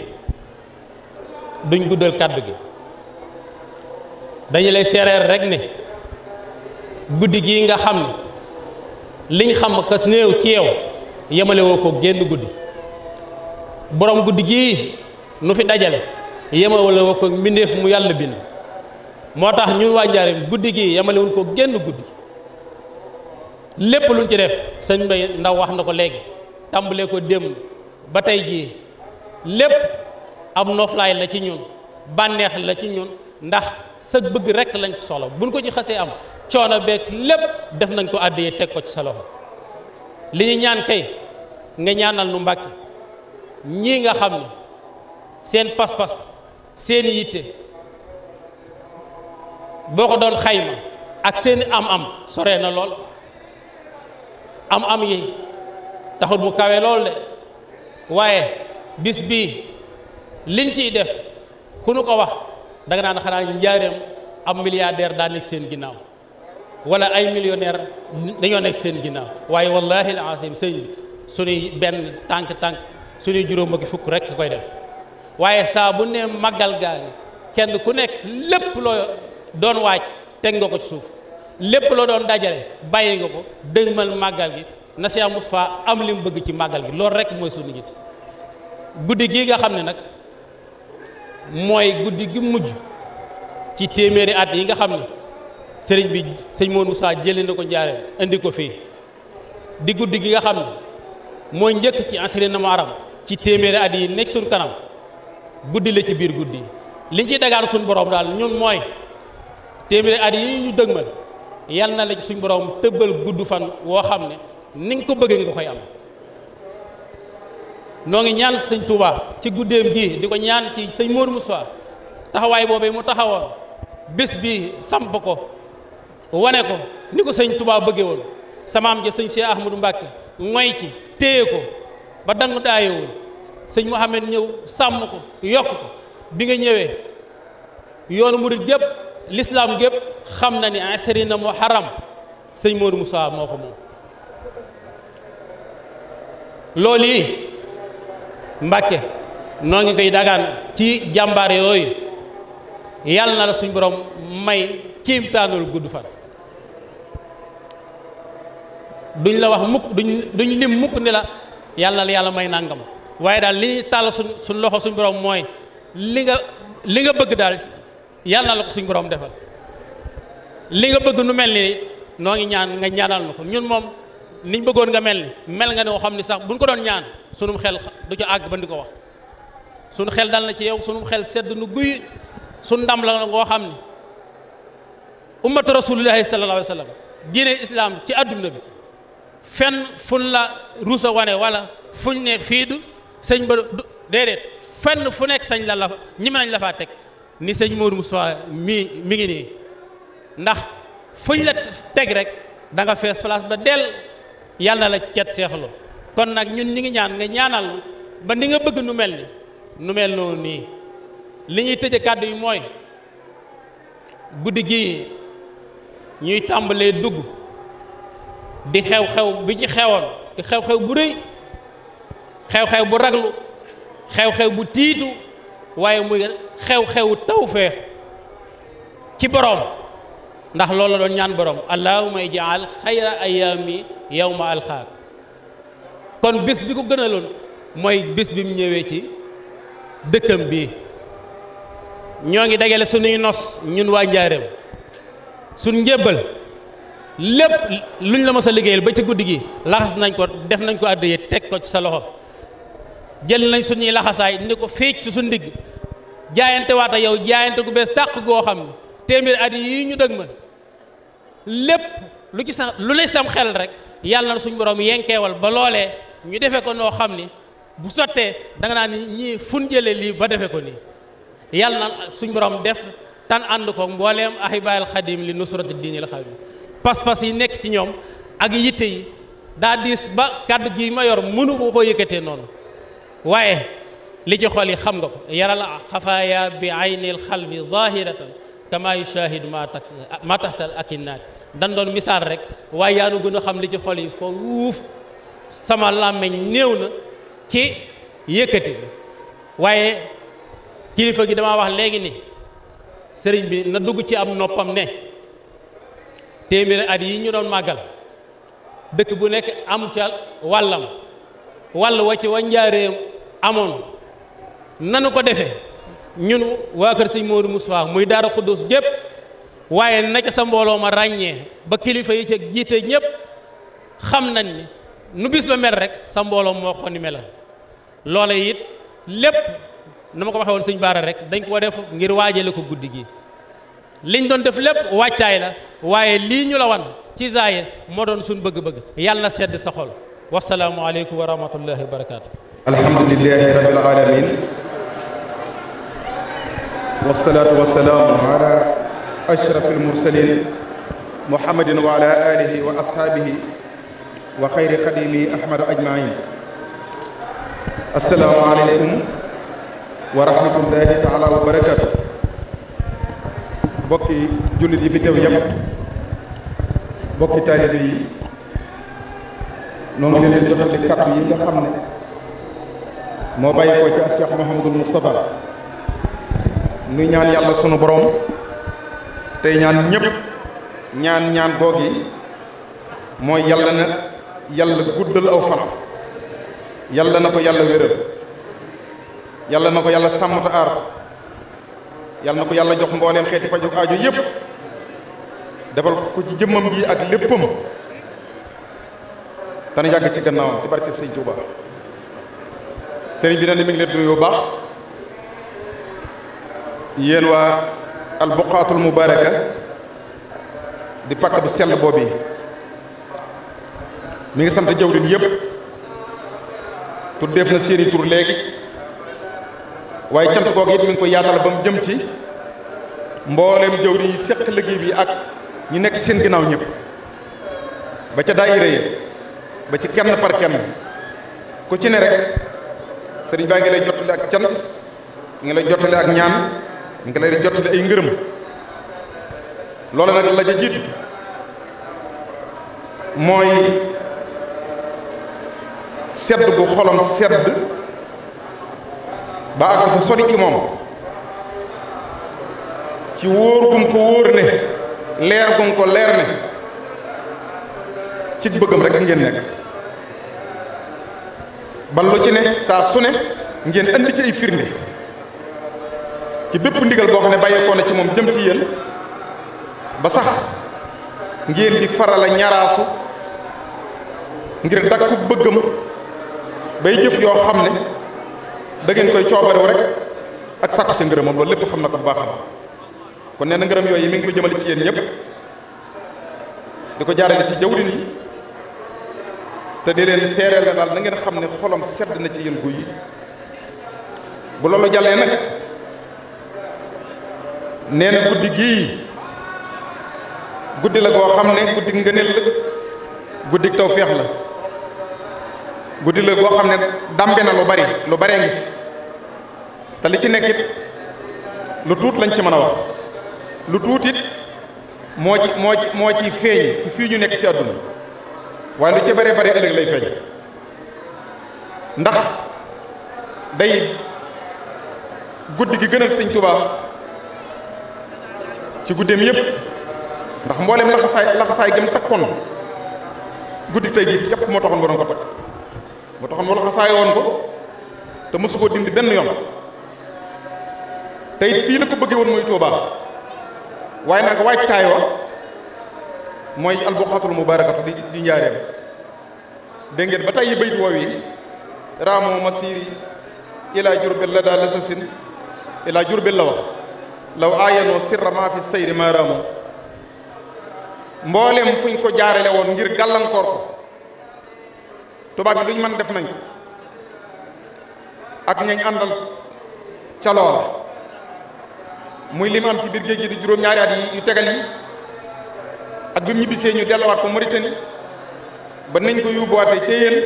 duñ guddal kàddu gi dañu lay seereer rek ne guddi gii nga xam ne liñ xam kas néew ci yow yemale woo ko génn guddi borom guddi gii nu fi dajale yemale woo ko mbindeef mu yàlla bind moo tax ñun waa Njaaréem guddi gii yemale wuñ ko génn guddi lépp luñ ci def sëñ Mbay Ndaw wax na ko léegi tàmbalee ko démb ba tey jii lépp am noflaay la ci ñun bànneex la ci ñun ndax sa bëgg rekk lañ ci soxla buñ ko ci xasee am coono beeg lépp def nañ ko àddee teg ko ci sa loxo li ñu ñaan kay nga ñaanal nu Mbàkke ñii nga xam ne seen pas-pas seen yitte boo ko doon xayma ak seen am-am sore na lool am-am yi taxul mu kawe lool de waaye bis bii liñ ciy def ku nu ko wax danga naan xanaa Njaaréem am milliardaire daa nekk seen ginnaaw wala ay millionnaire dañoo nekk seen ginnaaw waaye wallahi al-azim sëñ bi suñuy benn tànk suñuy juróom ak fukk rek koy def waaye saa bu ne màggal gaa ngi kenn ku nekk lépp loo doon waaj teg nga ko ci suuf lépp loo doon dajale bàyyi nga ko dëgmal màggal gi na Cheikh Moustapha am li mu bëgg ci màggal gi loolu rek mooy suñu nit guddi gii nga xam ne nag mooy guddi gi mujj ci téeméeri at yi nga xam ne sëriñ bi sëñ Modou Moussa jëlee na ko Njaaréem indi ko fii di guddi gi nga xam ne mooy njëkk ci asrina Muharram ci téeméeri at yi nekk suñu kanam guddi la ci biir guddi liñ ci dagaan suñu borom daal ñun mooy téeméeri at yi ñu dëgmal yal na la ci suñu borom tëbbal gudd fan woo xam ne ni nga ko bëggee nga koy am noo ngi ñaan sëñ Touba ci guddeem gii di ko ñaan ci sëñ Modou Moussa taxawaay boobee mu taxawoon bés bi samp ko wane ko ni ko sëñ Touba bëggee woon samaam ja sëñ Cheikh Ahmadou Mbacke ngoy ci téye ko ba dangu daayewul sëñ Mouhamed ñëw sàmm ko yokk ko bi nga ñëwee yoonu murid gépp l'islam gépp xam na ni asrina Muharram sëñ Modou Moussa moo ko moom loolu yi Mbàkke noo ngi koy dagaan ci jàmbaar yooyu yàlla na la suñ borom may kiimtaanul gudd fan duñ la wax mukk duñ lim mukk ni la yàlla na la yàlla may nangam waaye daal li tàll suñ loxo suñ borom mooy li nga bëgg daal yàlla na la ko suñ borom defal li nga bëgg nu mel ni noo ngi ñaan nga ñaanal na ko ñun moom niñ bëggoon nga mel nga ne woo xam ni sax buñ ko doon ñaan sunum xel du ci àgg ba di ko wax sunu xel dal na ci yow sunum xel sedd nu guy sun ndam la ngoo xam ni ummatu rasulillahi sallallahu alayhi wa sallam diine islam ci adduna bi fenn fuñ la ruusa wane wala fuñ ne fii du sëñ ba déedéet fenn fu nekk sañ la ñi nañ la faa teg ni sëñ Modou Moussa mi ngi nii ndax fuñ la teg rek da nga fees place ba del yàlla na la cet seexlu kon nag ñun ñi ngi ñaan nga ñaanal ba ni nga bëgg nu mel noonu nii li ñuy tëje kàddu yi mooy guddi gi ñuy tàmbalee dugg di xew-xew bi ci xewoon di xew-xew bu rëy xew-xew bu raglu xew-xew bu tiitu waaye muy xew-xew tawfeex ci boroom ndax loolu la doon ñaan borom allahumma ij'al xayra ayami yawma alxaak kon bés bi ko gënaloon mooy bés bi mu ñëwee ci dëkkam bi ñoo ngi dagale suñuy nos ñun waa Njaaréem suñ njébbal lépp luñ la mës a liggéeyal ba ci guddi gi laxas nañ ko def nañ ko àddiyee teg ko ci sa loxo jël nañ suñuy laxasaay ni ko fii ci suñ ndigg jaayante waata yow jaayante gu bees tàq goo xam ne téeméeri at yi ñu dëg ma lépp lu ci sax lu lay sam xel rek yàlla na suñ borom yenkeewal ba loolee ñu defee ko noo xam ni bu sottee da nga naan ni ñii fun jëlee lii ba defee ko nii yàlla na suñ borom def tan ànd ko mbooleem ahibaayal xadim li nusrati diinil xadim pas-pas yi nekk ci ñoom ak yitte yi daa diis ba kàddu gi ma yor mënu ko yëkkatee noonu waaye li ci xol yi xam nga ko yaral xafaaya bi aynil xalbi zahiratan kama yushahidu ma taxtal akinnaat dan doon misaal rek waaye yaa nu gën a xam li ci xol yi foo wuuf sama làmmeñ néew na ci yëkkati waaye kilifa gi dama wax léegi ni sëriñ bi na dugg ci am noppam ne téeméeri at yi ñu doon màggal dëkk bu nekk am ca wàllam wàll wa ci wa Njaaréem amoon nanu ko defee ñun waa kër sëñ Modou Moustapha muy Daara Xuddus gépp waaye na ca sa mbooloo ma ràññee ba kilifa yi ca jiite ñëpp xam nañ ni nu bis ba mel rek sa mbooloo moo ko ni melal loola it lépp na ma ko waxee woon sëñ Baara rek dañ ko def ngir waajale ko guddi gi liñ doon def lépp waajtaay la waaye lii ñu la wan ci zaahir moo doon suñ bëgg-bëgg yàlla na sedd sa xol wasalaamu aleykum wa rahmatullahi wa barakaatu. alhamdulillahi rabbil alamin wasalaatu wasalaamu ala ashrafil mursalin muhammadin wa ala alihi wa ashaabihi wa xayri xadimi ahmadu ajmain assalaamu aleykum wa rahmatullahi taala wa barakaatu. bokki jullit yi fi teew yëpp bokki taalibe yi noonu leen jotali kàddu yi nga xam ne moo bàyyi ko ci Cheikh Mouhamadul Moustapha nuy ñaan yàlla sunu borom tey ñaan ñëpp ñaan goog yi mooy yàlla na yàlla guddal aw fan yàlla na ko yàlla wéral yàlla na ko yàlla sàmm te aar yàlla na ko yàlla jox mbooleem xeeti faju aajo yëpp defal ko ci jëmmam ji ak léppam te na yàgg ci gannaawam ci barkeb sëñ Tuuba sëriñ bi na ne mi ngi leen di nuyu bu baax yéen waa albuqaatul mubaaraka di pàkk bu sell boobu mi ngi sant jawriñ yëpp tur def na seeni tur léegi waaye cant googu it mi ngi ko yaatal ba mu jëm ci mbooleem jawriñ yi seq liggéey bi ak ñu nekk seen ginnaaw ñëpp ba ca daayira yi ba ci kenn par kenn ku ci ne rek sëriñ baa ngi lay jottali ak cant ngi lay jottali ak ñaan ngi lay jottali ay ngërëm loolu nag la ca jiitu mooy sedd bu xolam sedd ba àgg fa sori ci moom ci wóor gum ko wóor ne leer gum ko leer ne ci bëggam rek ngeen nekk ba lu ci ne saa su ne ngeen andi ci ay firnde ci bépp ndigal boo xam ne bàyyeekoo na ci moom jëm ci yéen ba sax ngeen di farala ñaraasu ngir dakku bëggam bay jëf yoo xam ne da ngeen koy coobarew rek ak sàkku ca ngërëmam loolu lépp xam na ko bu baax a baax kon nee na ngërëm yooyu mi ngi ko jëmale ci yéen ñëpp di ko jaarale ci jawriñ yi te di leen seereel na daal na ngeen xam ne xolam sedd na ci yéen guy yi bu loolu jàllee nag nee na guddi gii guddi la goo xam ne guddi ngëneel la guddi tawféex la guddi la goo xam ne dambe na lu baree ngi ci te li ci nekk it lu tuut lañ ci mën a wax lu tuut it moo ci feeñ ci fii ñu nekk ci àdduna waaye lu ci bare bare ëllëg lay feeñ ndax day guddi gi gënal sëñ Tuubaa ci guddeem yépp ndax mboolem laxasaay gi mu takkoon guddi tey gi képp moo taxoon waroon ko takk moo taxoon mu laxasaay woon ko te mosu koo dindi benn yoon te it fii la ko bëggee woon muy Touba waaye nag waajtaay wa mooy albuqaatul mubaarakatu di njaareem dégg ngeen ba tey yi bayit woow yi raamoo masiri ilaa jurbel la daal lasasin ilaa jurbel la wax law aayanoo sirra maa fi sayri maa raamoo mboolem fuñ ko jaarale woon ngir gàllankoor ko tubaab bi luñ mën def nañ ko ak ñañ àndal ca loola muy lim am ci biir géej gi di juróom-ñaari at yi yu tegal yi ak bi mu ñibbisee ñu delluwaat ko Mauritanie ba nañ ko yóbbuwaatee ca yéen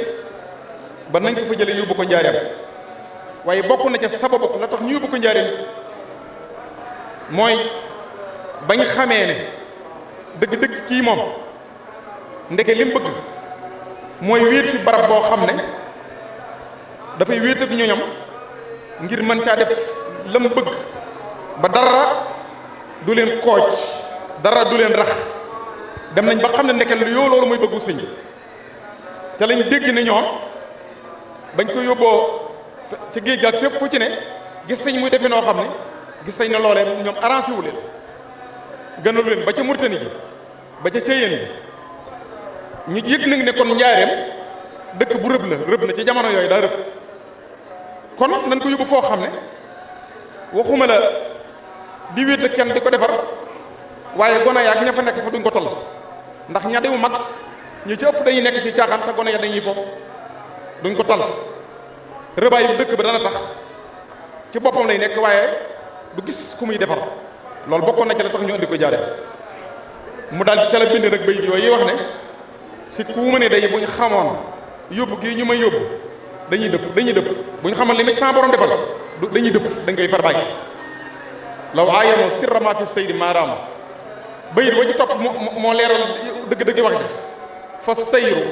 ba nañ ko fa jëlee yóbbu ko njaareem waaye bokk na ca sababu la tax ñu yóbbu ko njaareem mooy bañ xamee ne dëgg-dëgg kii moom ndeke li mu bëgg mooy wéet fi barab boo xam ne dafay wéet ak ñoñam ngir mën caa def la mu bëgg ba dara du leen kooj dara du leen rax dem nañ ba xam ne ndeke lu yoo loolu mooy bëggu sëñ ca lañ dégg ne ñoom bañ ko yóbboo ca géej gaak fépp fu ci ne gis sëñ muy defee noo xam ne gis nañ ne loolee ñoom arrangé wu leen gënalu leen ba ca Mauritanie gi ba ca Ceyeen gi ñu yëg nag ne kon njaareem dëkk bu rëb na ci jamono yooyu daa rëb kon nañ ko yóbbu foo xam ne waxuma la di wéet ak kenn di ko defar waaye gone yaak ña fa nekk sax duñ ko toll ndax ña di mu mag ñi ci ëpp dañuy nekk ci caaxaan te gone ya dañuy fo duñ ko toll rëbaayu dëkk ba dana tax ci boppam lay nekk waaye du gis ku muy defar loolu bokkoon na ci la tax ñu andi ko jaare mu daal di ca la bind nag bay yooyu yi wax ne si ku ma ne day bu ñu xamoon yóbbu gii ñu may yóbbu dañuy dëpp bu ñu xamoon li ma sama borom defal dañuy dëpp dañ koy far bàyyi law aayanoo sirra maa fi saydi maaraam bayit wa ci topp moo leeral dëgg-dëgg wax ji fa sayru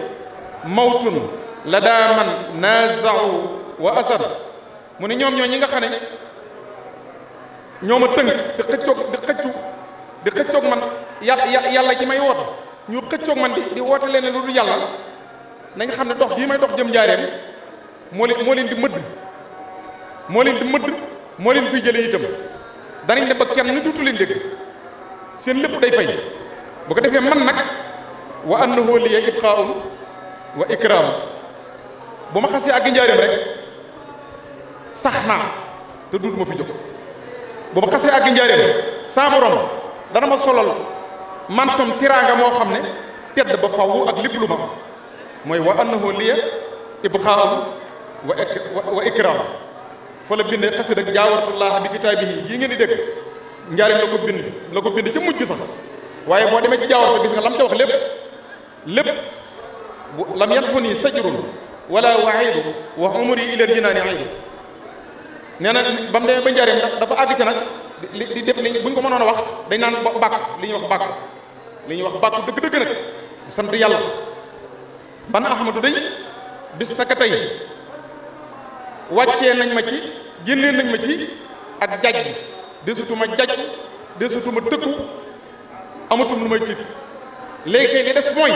mawtun la daa man naazau wa asar mu ne ñoom ñoo ñi nga xam ne ñoo ma tënk di xëccoog man yàlla ji may woote ñu xëccoog man di woote leen lu dul yàlla nañ xam ne dox gii may dox jëm njaareem moo leen di mëdd moo leen fiy jëlee itam danañ ne ba kenn ni duutu leen dégg seen lépp day fay bu ko defee man nag wa annahu liya ibqaa'un wa ikraam bu ma xasee àgg njaareem rek sax naa te duutuma fi jóg bu ma xasee àgg njaareem saa borom dana ma solal mantom tiraanga moo xam ne tedd ba faw ak lépp lu ma mooy wa annahu liya ibqaa'un wa ikraam fa la bindee xasida ak jaawartullaah bi kitaabihi gii ngeen di dégg njaareem la ko bind ca mujj sax waaye boo demee ci jaawartu gis nga lam ca wax lépp lam yanxuni sajrun wala waxiidu wa umri ilal jinaani aidu nee na ba mu demee ba njaareem dafa àgg ca nag di def li buñ ko mënoon a wax dañ naan bàkk li ñuy wax bàkk dëgg-dëgg nag sant yàlla ban ahmadu day bis naka tey wàccee nañ ma ci génnee nañ ma ci ak jaj desutuma jaj desutuma tëkku amatum lu may tiit léegi kay li des mooy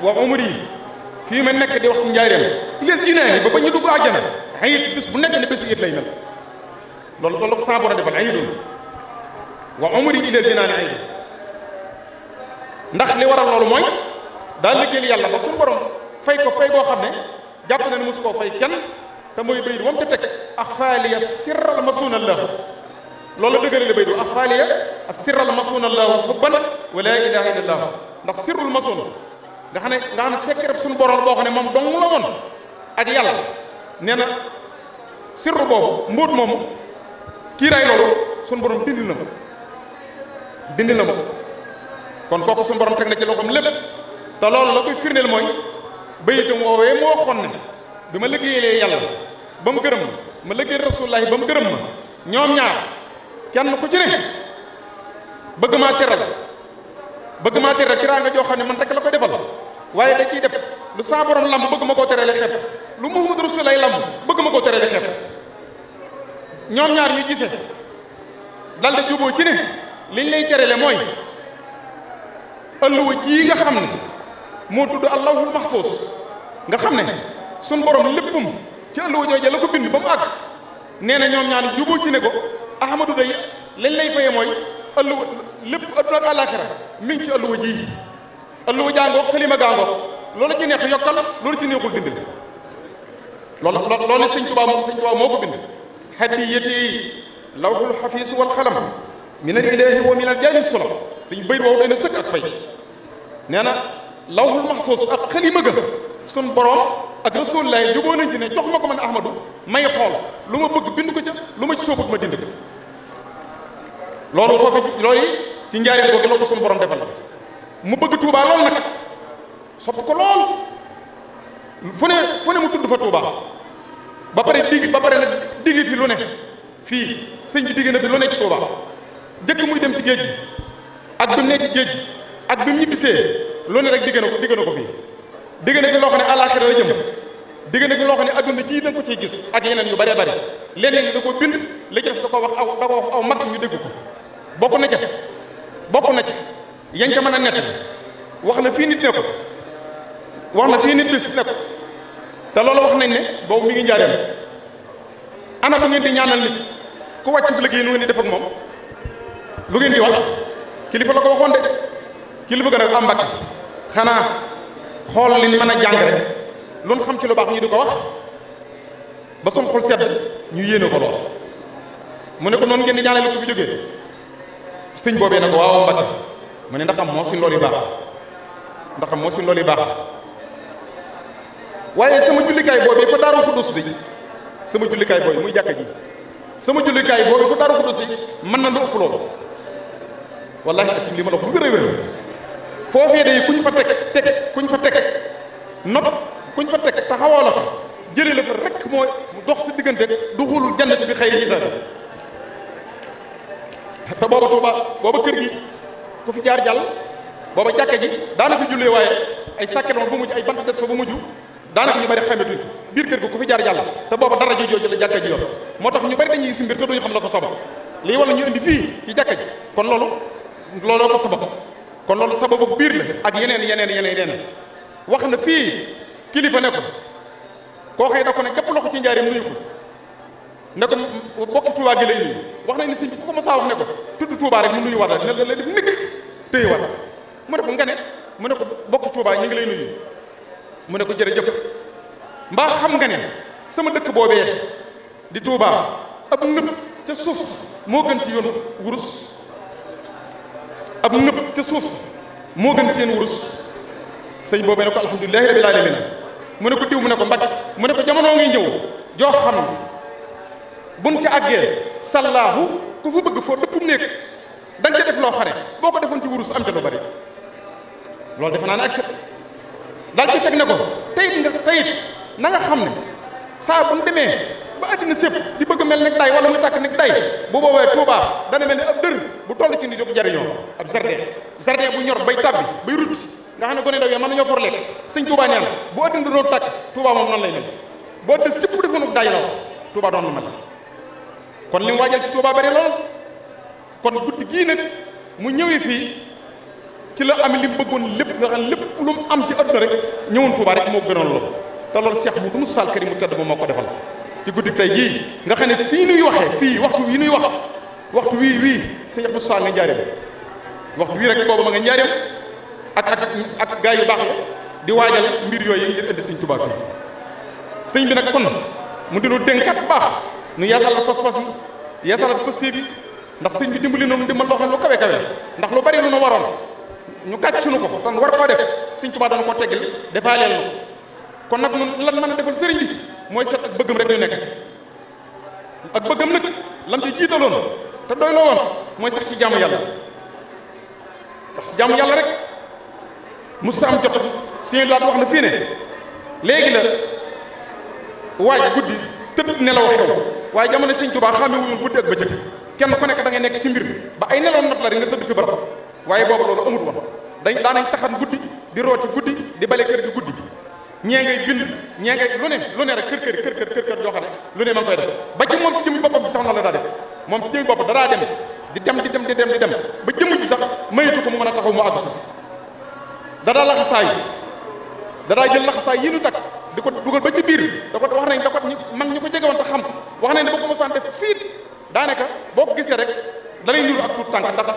wa umri yi fii ma nekk di wax ci njaareem ilal jinaani ba ñu dugg àjjana ayit bis bu nekk ne bésu it lay mel loolu ko saa borom defal ayidun wa umri ilal jinaani ayidun ndax li waral loolu mooy daal liggéeyal yàlla ba suñu borom fay ko pay goo xam ne jàpp na ne mosu koo fay kenn te mooy bayit wam ca teg axfaaliya sirral masuuna llaahu loolu dëggale la bayit axfaaliya sirral masuuna llaahu xubban wa laa ilaaha illa llaahu ndax sirrul masuun nga xam ne secret suñu borom boo xam ne moom dong la woon ak yàlla nee na sirru boobu mbóot moomu kiiraay loolu suñu borom dindi na ma kon kooku suñu borom teg na ci loxoom lépp te loolu la koy firndeel mooy bayitam woowee moo waxoon ne bi ma liggéeyalee yàlla ba mu gërëm ma liggéeyal rasulullaahi ba mu gërëm ma ñoom ñaar kenn ku ci ne bëgg maa teral tiraanga joo xam ne man rek la koy defal waaye da ciy def lu saa borom lamb bëgg ma koo terale xeeb lu Muhammadu Rasulullaahi lamb bëgg ma koo terale xeeb ñoom ñaar ñu gisee dal di juboo ci ne liñ lay terale mooy ëlluwa ji nga xam ne moo tudd allahul mahfuz nga xam ne suñ borom léppam ci ëlluwa jooje la ko bind ba mu àgg nee na ñoom ñaar juboo ci ne ko Ahmadou day lañ lay fayee mooy ëlluwa lépp adduna ak àllaaxira mi ngi ci ëlluwa ji ëlluwa jàngoo xalima gàngoo loolu ci neex yokkal loolu ci neexul dindil loolu sëñ Tuubaa moo ko bind hadiyati lawhul hafiis wal xalam min al ilaahi wa min al jaani sulam sëñ bayit woowu day na sëkk ak pay nee na lawhul mahfuus ak xalima ga sun borom ak rasulilah juboo nañ ci ne jox ma ko man Ahmadou may xool lu ma bëgg bind ko ca lu ma ci soobut ma dind ko loolu foofu loolu ci njaareel googu la ko sun borom defal mu bëgg Touba lool nag sopp ko lool fu ne mu tudd fa Touba ba pare nag digg fi lu ne fii sëñ bi digg na fi lu ne ci Touba jëkk muy dem ci géej gi ak bi mu ne ci géej gi ak bi mu ñibbisee lu ne rek digg na ko fii digg na fi loo xam ne àllaaxira la jëm digg na fi loo xam ne adduna ji da nga ko ciy gis ak yeneen yu bare bare leneen yi da ko bind la ci des da ko wax aw mag ñu dégg ko bokk na ca yañ ca mën a nett wax na fii nit ne ko wax na fii nit bis ne ko te loolu wax nañ ne boobu mi ngi njaareem ana bu ngeen di ñaanal nit ku wàcc bu liggéey nu ngeen di def ak moom lu ngeen di wax kilifa la ko waxoon de kilifa ga nag am Mbàkke xanaa xool li mën a jàng rek loolu xam ci lu baax ñu di ko wax ba som xol sedd ñu yéene ko lool mu ne ko noonu ngeen di ñaanal ko fi jógee sëñ boobee na ko waaw Mbàkke mu ne ndax am moo si loolu yi baax waaye sama jullikaay boobee fa Daaru Xuddus bi sama jullikaay boobu muy jàkka ji sama jullikaay boobu fa Daaru Xuddus bi mën na lu ëpp loolu wallaahi asim li ma la wax lu wér foofee day kuñ fa teg kuñ fa teg taxawoo la fa jëlee la fa rek moo dox sa diggante du xulul jannati bi xëy xisaab te booba Tuuba booba kër gi ku fi jaar jàll booba jàkka ji daana fi jullee waaye ay sàkket ma bu mujj ay bant des fa bu mujj daanaka ñu bari xametuñ biir kër gi ku fi jaar jàll te booba dara ji jooju la jàkka ji yor moo tax ñu bari dañuy gis mbir te duñu xam la ko sabab lii wala ñu indi fii ci jàkka ji kon looloo ko sabab kon loolu sababu biir la ak yeneen wax na fii kilifa ne ko koo xëy da ko ne jàpp loxo ci njaarim nuyu ko ne ko bokki Touba gi lay nuyu wax nañ ni sëñ bi ku ko mos a wax ne ko tudd Touba rek mu nuyu war ne la def nekk téye war mu ne ko nga ne mu ne ko bokki Touba ñi ngi lay nuyu mu ne ko jërëjëf mbaa xam nga ne sama dëkk boobee di Touba ab nëb ca suuf sa moo gën ci yoonu wurus ab nëb ca suuf sa moo gën ci yéen wurus sëñ boobee ne ko alhamdulilahi rabil alamin mu ne ko diw mu ne ko Mbàkke mu ne ko jamono ngi ñëw joo xam ne buñ ca àggee sallaahu ku fa bëgg foo dëpp néeg da nga ca def loo xare boo ko defoon ci wurus am ca lu bari loolu defe naa ne ak set daal ci teg ne ko tayit na nga xam ne saa bu ñu demee ba àddina sépp di bëgg mel ne day wala muy tàkk ne day bu boobee Tuubaa dana mel ne ab dër bu toll ci ni jóg jariñoo ab jardin bu ñor bay tàbbi bay rut nga xam ne gone ndaw yi mën nañoo for lekk sëñ Tuubaa nee na bu àddina doon tàkk Tuubaa moom noonu lay mel boo àddina sépp defoon day la wax Tuubaa doon na mel kon li mu waajal ci Tuubaa bari lool kon guddi gii nag mu ñëwee fii ci la am li mu bëggoon lépp nga xam lépp lu mu am ci àdduna rek ñëwoon Tuubaa rek moo gënoon loolu te loolu Cheikh mu du mu sal kër yi mu tedd moom moo ko defal ci guddi tey jii nga xam ne fii nuy waxee fii waxtu wii nuy wax waxtu wii sëñ Ahmadou Sall nga njaareem waxtu wii rek boobu ma nga njaareem ak gaa yu baax la di waajal mbir yooyu ngir indi sëñ Tuubaa fii sëñ bi nag kon mu di lu dénkaat bu baax nu yeesalal pas-pas yi yeesalal posté bi ndax sëñ bi dimbali noonu dimbal loo xam ne lu kawe ndax lu bari lu nu waroon ñu gàcc nu ko tan war koo def sëñ Tuubaa dana ko teggal defaaleel na kon nag nun lan mën a defal sëriñ bi mooy seet ak bëggam rek ñu nekk ci ak bëggam nag lam ci jiitaloon te doy loo woon mooy sax ci jaamu yàlla rek musta am jot sëñ laat wax na fii ne léegi la waaj guddi tëdd nelaw xew waaye jamono sëñ Tuubaa xamee wuñu guddi ak bëccëg kenn ku nekk da ngay nekk ci mbir ba ay nelaw nat la rek nga tëdd fi barab waaye boobu loolu amut woon daanañ taxan guddi di rooti guddi di bale kër gi guddi ñee ngay bind ñee ngay lu ne rek kër joo xam ne lu ne ma ngi koy def ba ci moom ci jëmmi boppam bi sax na la daa def moom ci jëmmi bopp daraa dem di dem ba jëmm ji sax mayatu ko mu mën a taxaw mu àgg suuf dadaa laxasaay dadaa jël laxasaay yi nu takk di ko dugal ba ci biir da ko wax nañ da ko mag ñu ko jege woon te xam wax nañ ne ba ko mosaan def fiit daanaka boo ko gisee rek da lay niru ak tuut tànk ndax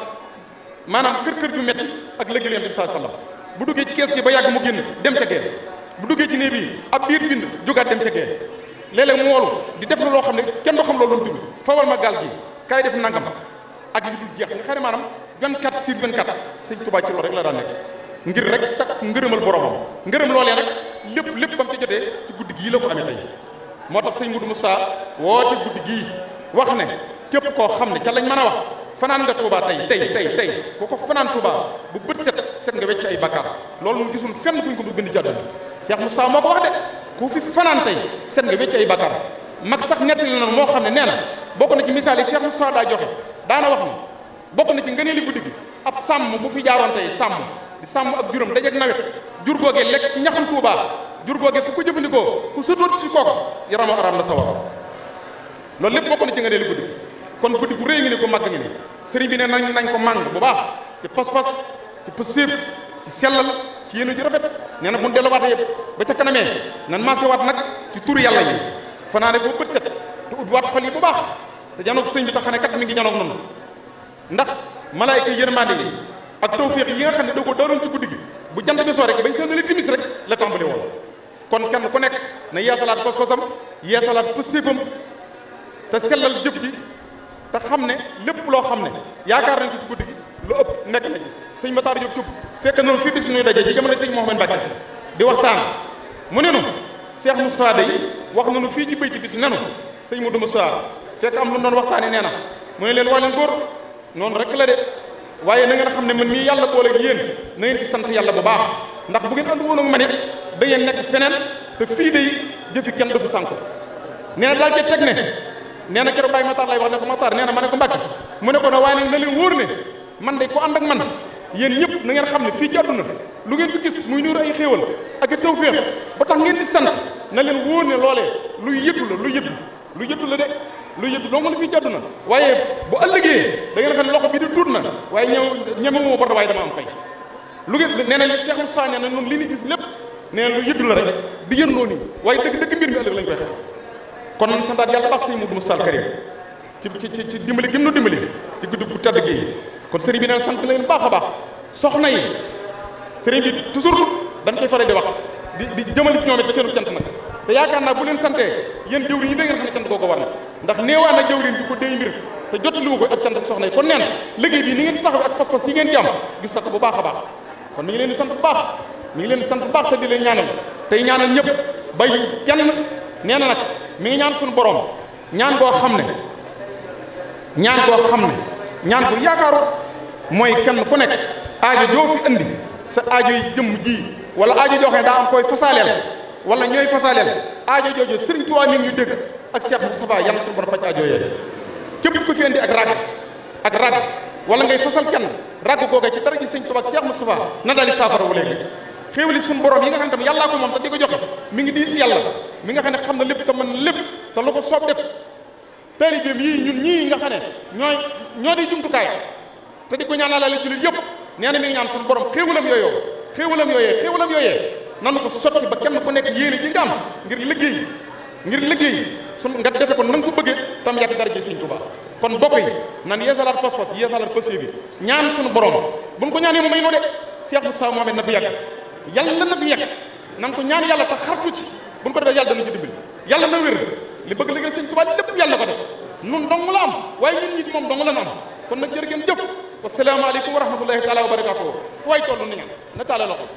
maanaam kër ju metti ak liggéey Yonent bi sallallahu alayhi wasallam bu duggee ci kees gi ba yàgg mu génn dem ca gee bu duggee ci néeg bi ab biir bind jógaat dem ca gee léeg-léeg mu woolu di def loo xam ne kenn du xam loolu lu mu dugg fawal ma gaal gi kaay def nangam ak yu dul jeex nga xam ne maanaam 24/24 sëñ Tuubaa ci loolu rek la daan nekk ngir rek sax ngërëmal boromam ngërëm loolee rek lépp ba mu ca jotee ci guddi gii la ko amee tey moo tax sëñ Modou Moussa woote guddi gii wax ne képp koo xam ne ca lañ mën a wax fanaan nga Touba tey boo ko fanaan Touba bu bët set nga wecc ay bakkaar loolu mu gisul fenn fu ñu ko bind ci àdduna Cheikh Moussa moo ko wax de ku fi fanaan tey set nga wecc ay bakkaar mag sax nettali na moo xam ne nee na bokk na ci misaal yi Cheikh Moussa daa joxe daana wax ni bokk na ci ngëneeli guddi gi ab sàmm bu fi jaaroon tey sàmm ak juróom dajeeg nawet jur googee lekk ci ñaxam Touba jur googee ku ko jëfandikoo ku sëtoot si kooku yaram araam na sawar loolu lépp bokk na ci ngëneeli guddi kon guddi gu rëy ngi ne ko màgg ngi ne sëriñ bi ne nañ ko màng bu baax ci pas-pas ci positif ci sellal ci yéene ju rafet nee na bu ñu delluwaatee yëpp ba ca kanamee nan maase waat nag ci turu yàlla yi fanaane boo bët set te ut waat xol yi bu baax te janoog sëñ bi tax ne kat mi ngi janoog noonu ndax malaayka yërmande yi ak tawféex yi nga xam ne da ko daroon ci guddi gi bu jant bi soo rek bañ seen li timis rek la tàmbali woon kon kenn ku nekk na yeesalaat pas-pasam yeesalaat positifam te sellal jëf ji te xam ne lépp loo xam ne yaakaar nañ ko ci guddi gi lu ëpp nekk na ci sëñ Matar Diop Thioub fekk noonu fii bis ñuy daje ci jamono sëñ Mouhamed Mbacke di waxtaan mu ne nu Cheikh Moustapha day wax nañu fii ci bëy ci bis nenu sëñ Modou Moustapha fekk am lu doon waxtaane nee na mu ne leen waa leen góor noonu rek la de waaye na ngeen xam ne man mii yàlla boole ak yéen na ngeen ci sant yàlla bu baax ndax bu ngeen ànd woon ak man it da ngeen nekk feneen te fii day jëfi kenn du fi sànk nee na daal ca teg ne nee na keroog Baye Matar lay wax ne ko Matar nee na ma ne ko Mbacke mu ne ko ne waaye nag na leen wóor ne man day ko ànd ak man yéen ñëpp na ngeen xam ne fii ci àdduna lu ngeen fi gis muy nuur ay xéewal ak i tawféex ba tax ngeen di sant na leen wóor ne loolee luy yëddu la de lu yëddu doo mën a fii ci àdduna waaye bu ëllëgee da ngeen xam ne loxo bi di tuut na waaye ñemewuma bor waaye dama am fay lu ngeen nee na Cheikh Moussa nee na noonu li ni gis lépp nee na lu yëddu la rek di yëndoo nii waaye dëgg mbir mi ëllëg lañ koy xam kon nañ santaat yàlla baax sëñ Modou Moussa Karim ci dimbali gëm na dimbali ci guddi gu tedd gi kon sëriñ bi neen sant leen baax a baax soxna yi sëriñ bi toujours dañ koy faral di wax di jëmali ci ñoom it seenu cant nag te yaakaar naa bu leen santee yéen jëwriñ yi da ngeen xam ne cant googu war na ndax néewaa na jëwriñ di ko déy mbir te jottaliwu ko ak cant ak soxna yi kon nee na liggéey bi ni ngeen ci taxaw ak pas-pas yi ngeen ci am gis na ko bu baax a baax kon mi ngi leen di sant bu baax te di leen ñaanal tey ñaanal ñëpp bay kenn nee na nag mi ngi ñaan suñu borom ñaan goo xam ne ñaan bu yaakaaru mooy kenn ku nekk aajo joo fi andi sa aajo yi jëmm ji wala aajo joo xam ne daa am koy fasaaleel wala ñooy fasaaleel aajo jooju Sëriñ Tuubaa mi ngi ñu dégg ak Cheikh Moustapha yàlla suñu borom faj aajo yooyu képp ku fi andi ak rag wala ngay fasal kenn rag googee ci dara ji Sëriñ Tuubaa ak Cheikh Moustapha na daal di saafara wu léegi xéewali suñu borom yi nga xam ne tam yàllaa ko moom te di ko joxe mi ngi diis yàlla mi nga xam ne xam na lépp te mën na lépp te lu ko soob def taalibeem yii ñun ñii nga xam ne ñoo di jumtukaay te di ko ñaanalale jullit yëpp nee na mi ngi ñaan suñu borom xéewalam yooyee nanu ko sotti ba kenn ku nekk yéene ji nga am ngir liggéey suñ nga defe ko nanga ko bëggee tam yàgg dara ji Sëriñ Tuubaa kon bokk yi nan yeesalaat pas-pas yeesalaat passé bi ñaan suñu borom buñ ko ñaanee mu may noo de Cheikh Moustapha Mohamed na fi yàgg yàlla na fi yàgg nan ko ñaan yàlla te xartu ci buñ ko defee yàlla dana ci dimbali yàlla na wér li bëgg liggéey Sëriñ Tuubaa lépp yàlla ko def nun dong la am waaye ñun ñi moom dong la am kon nag jërë ngeen jëf wasalaamaaleykum wa rahmatullahi taala wa barakatuh fu waay toll ni ñaan na taala loxo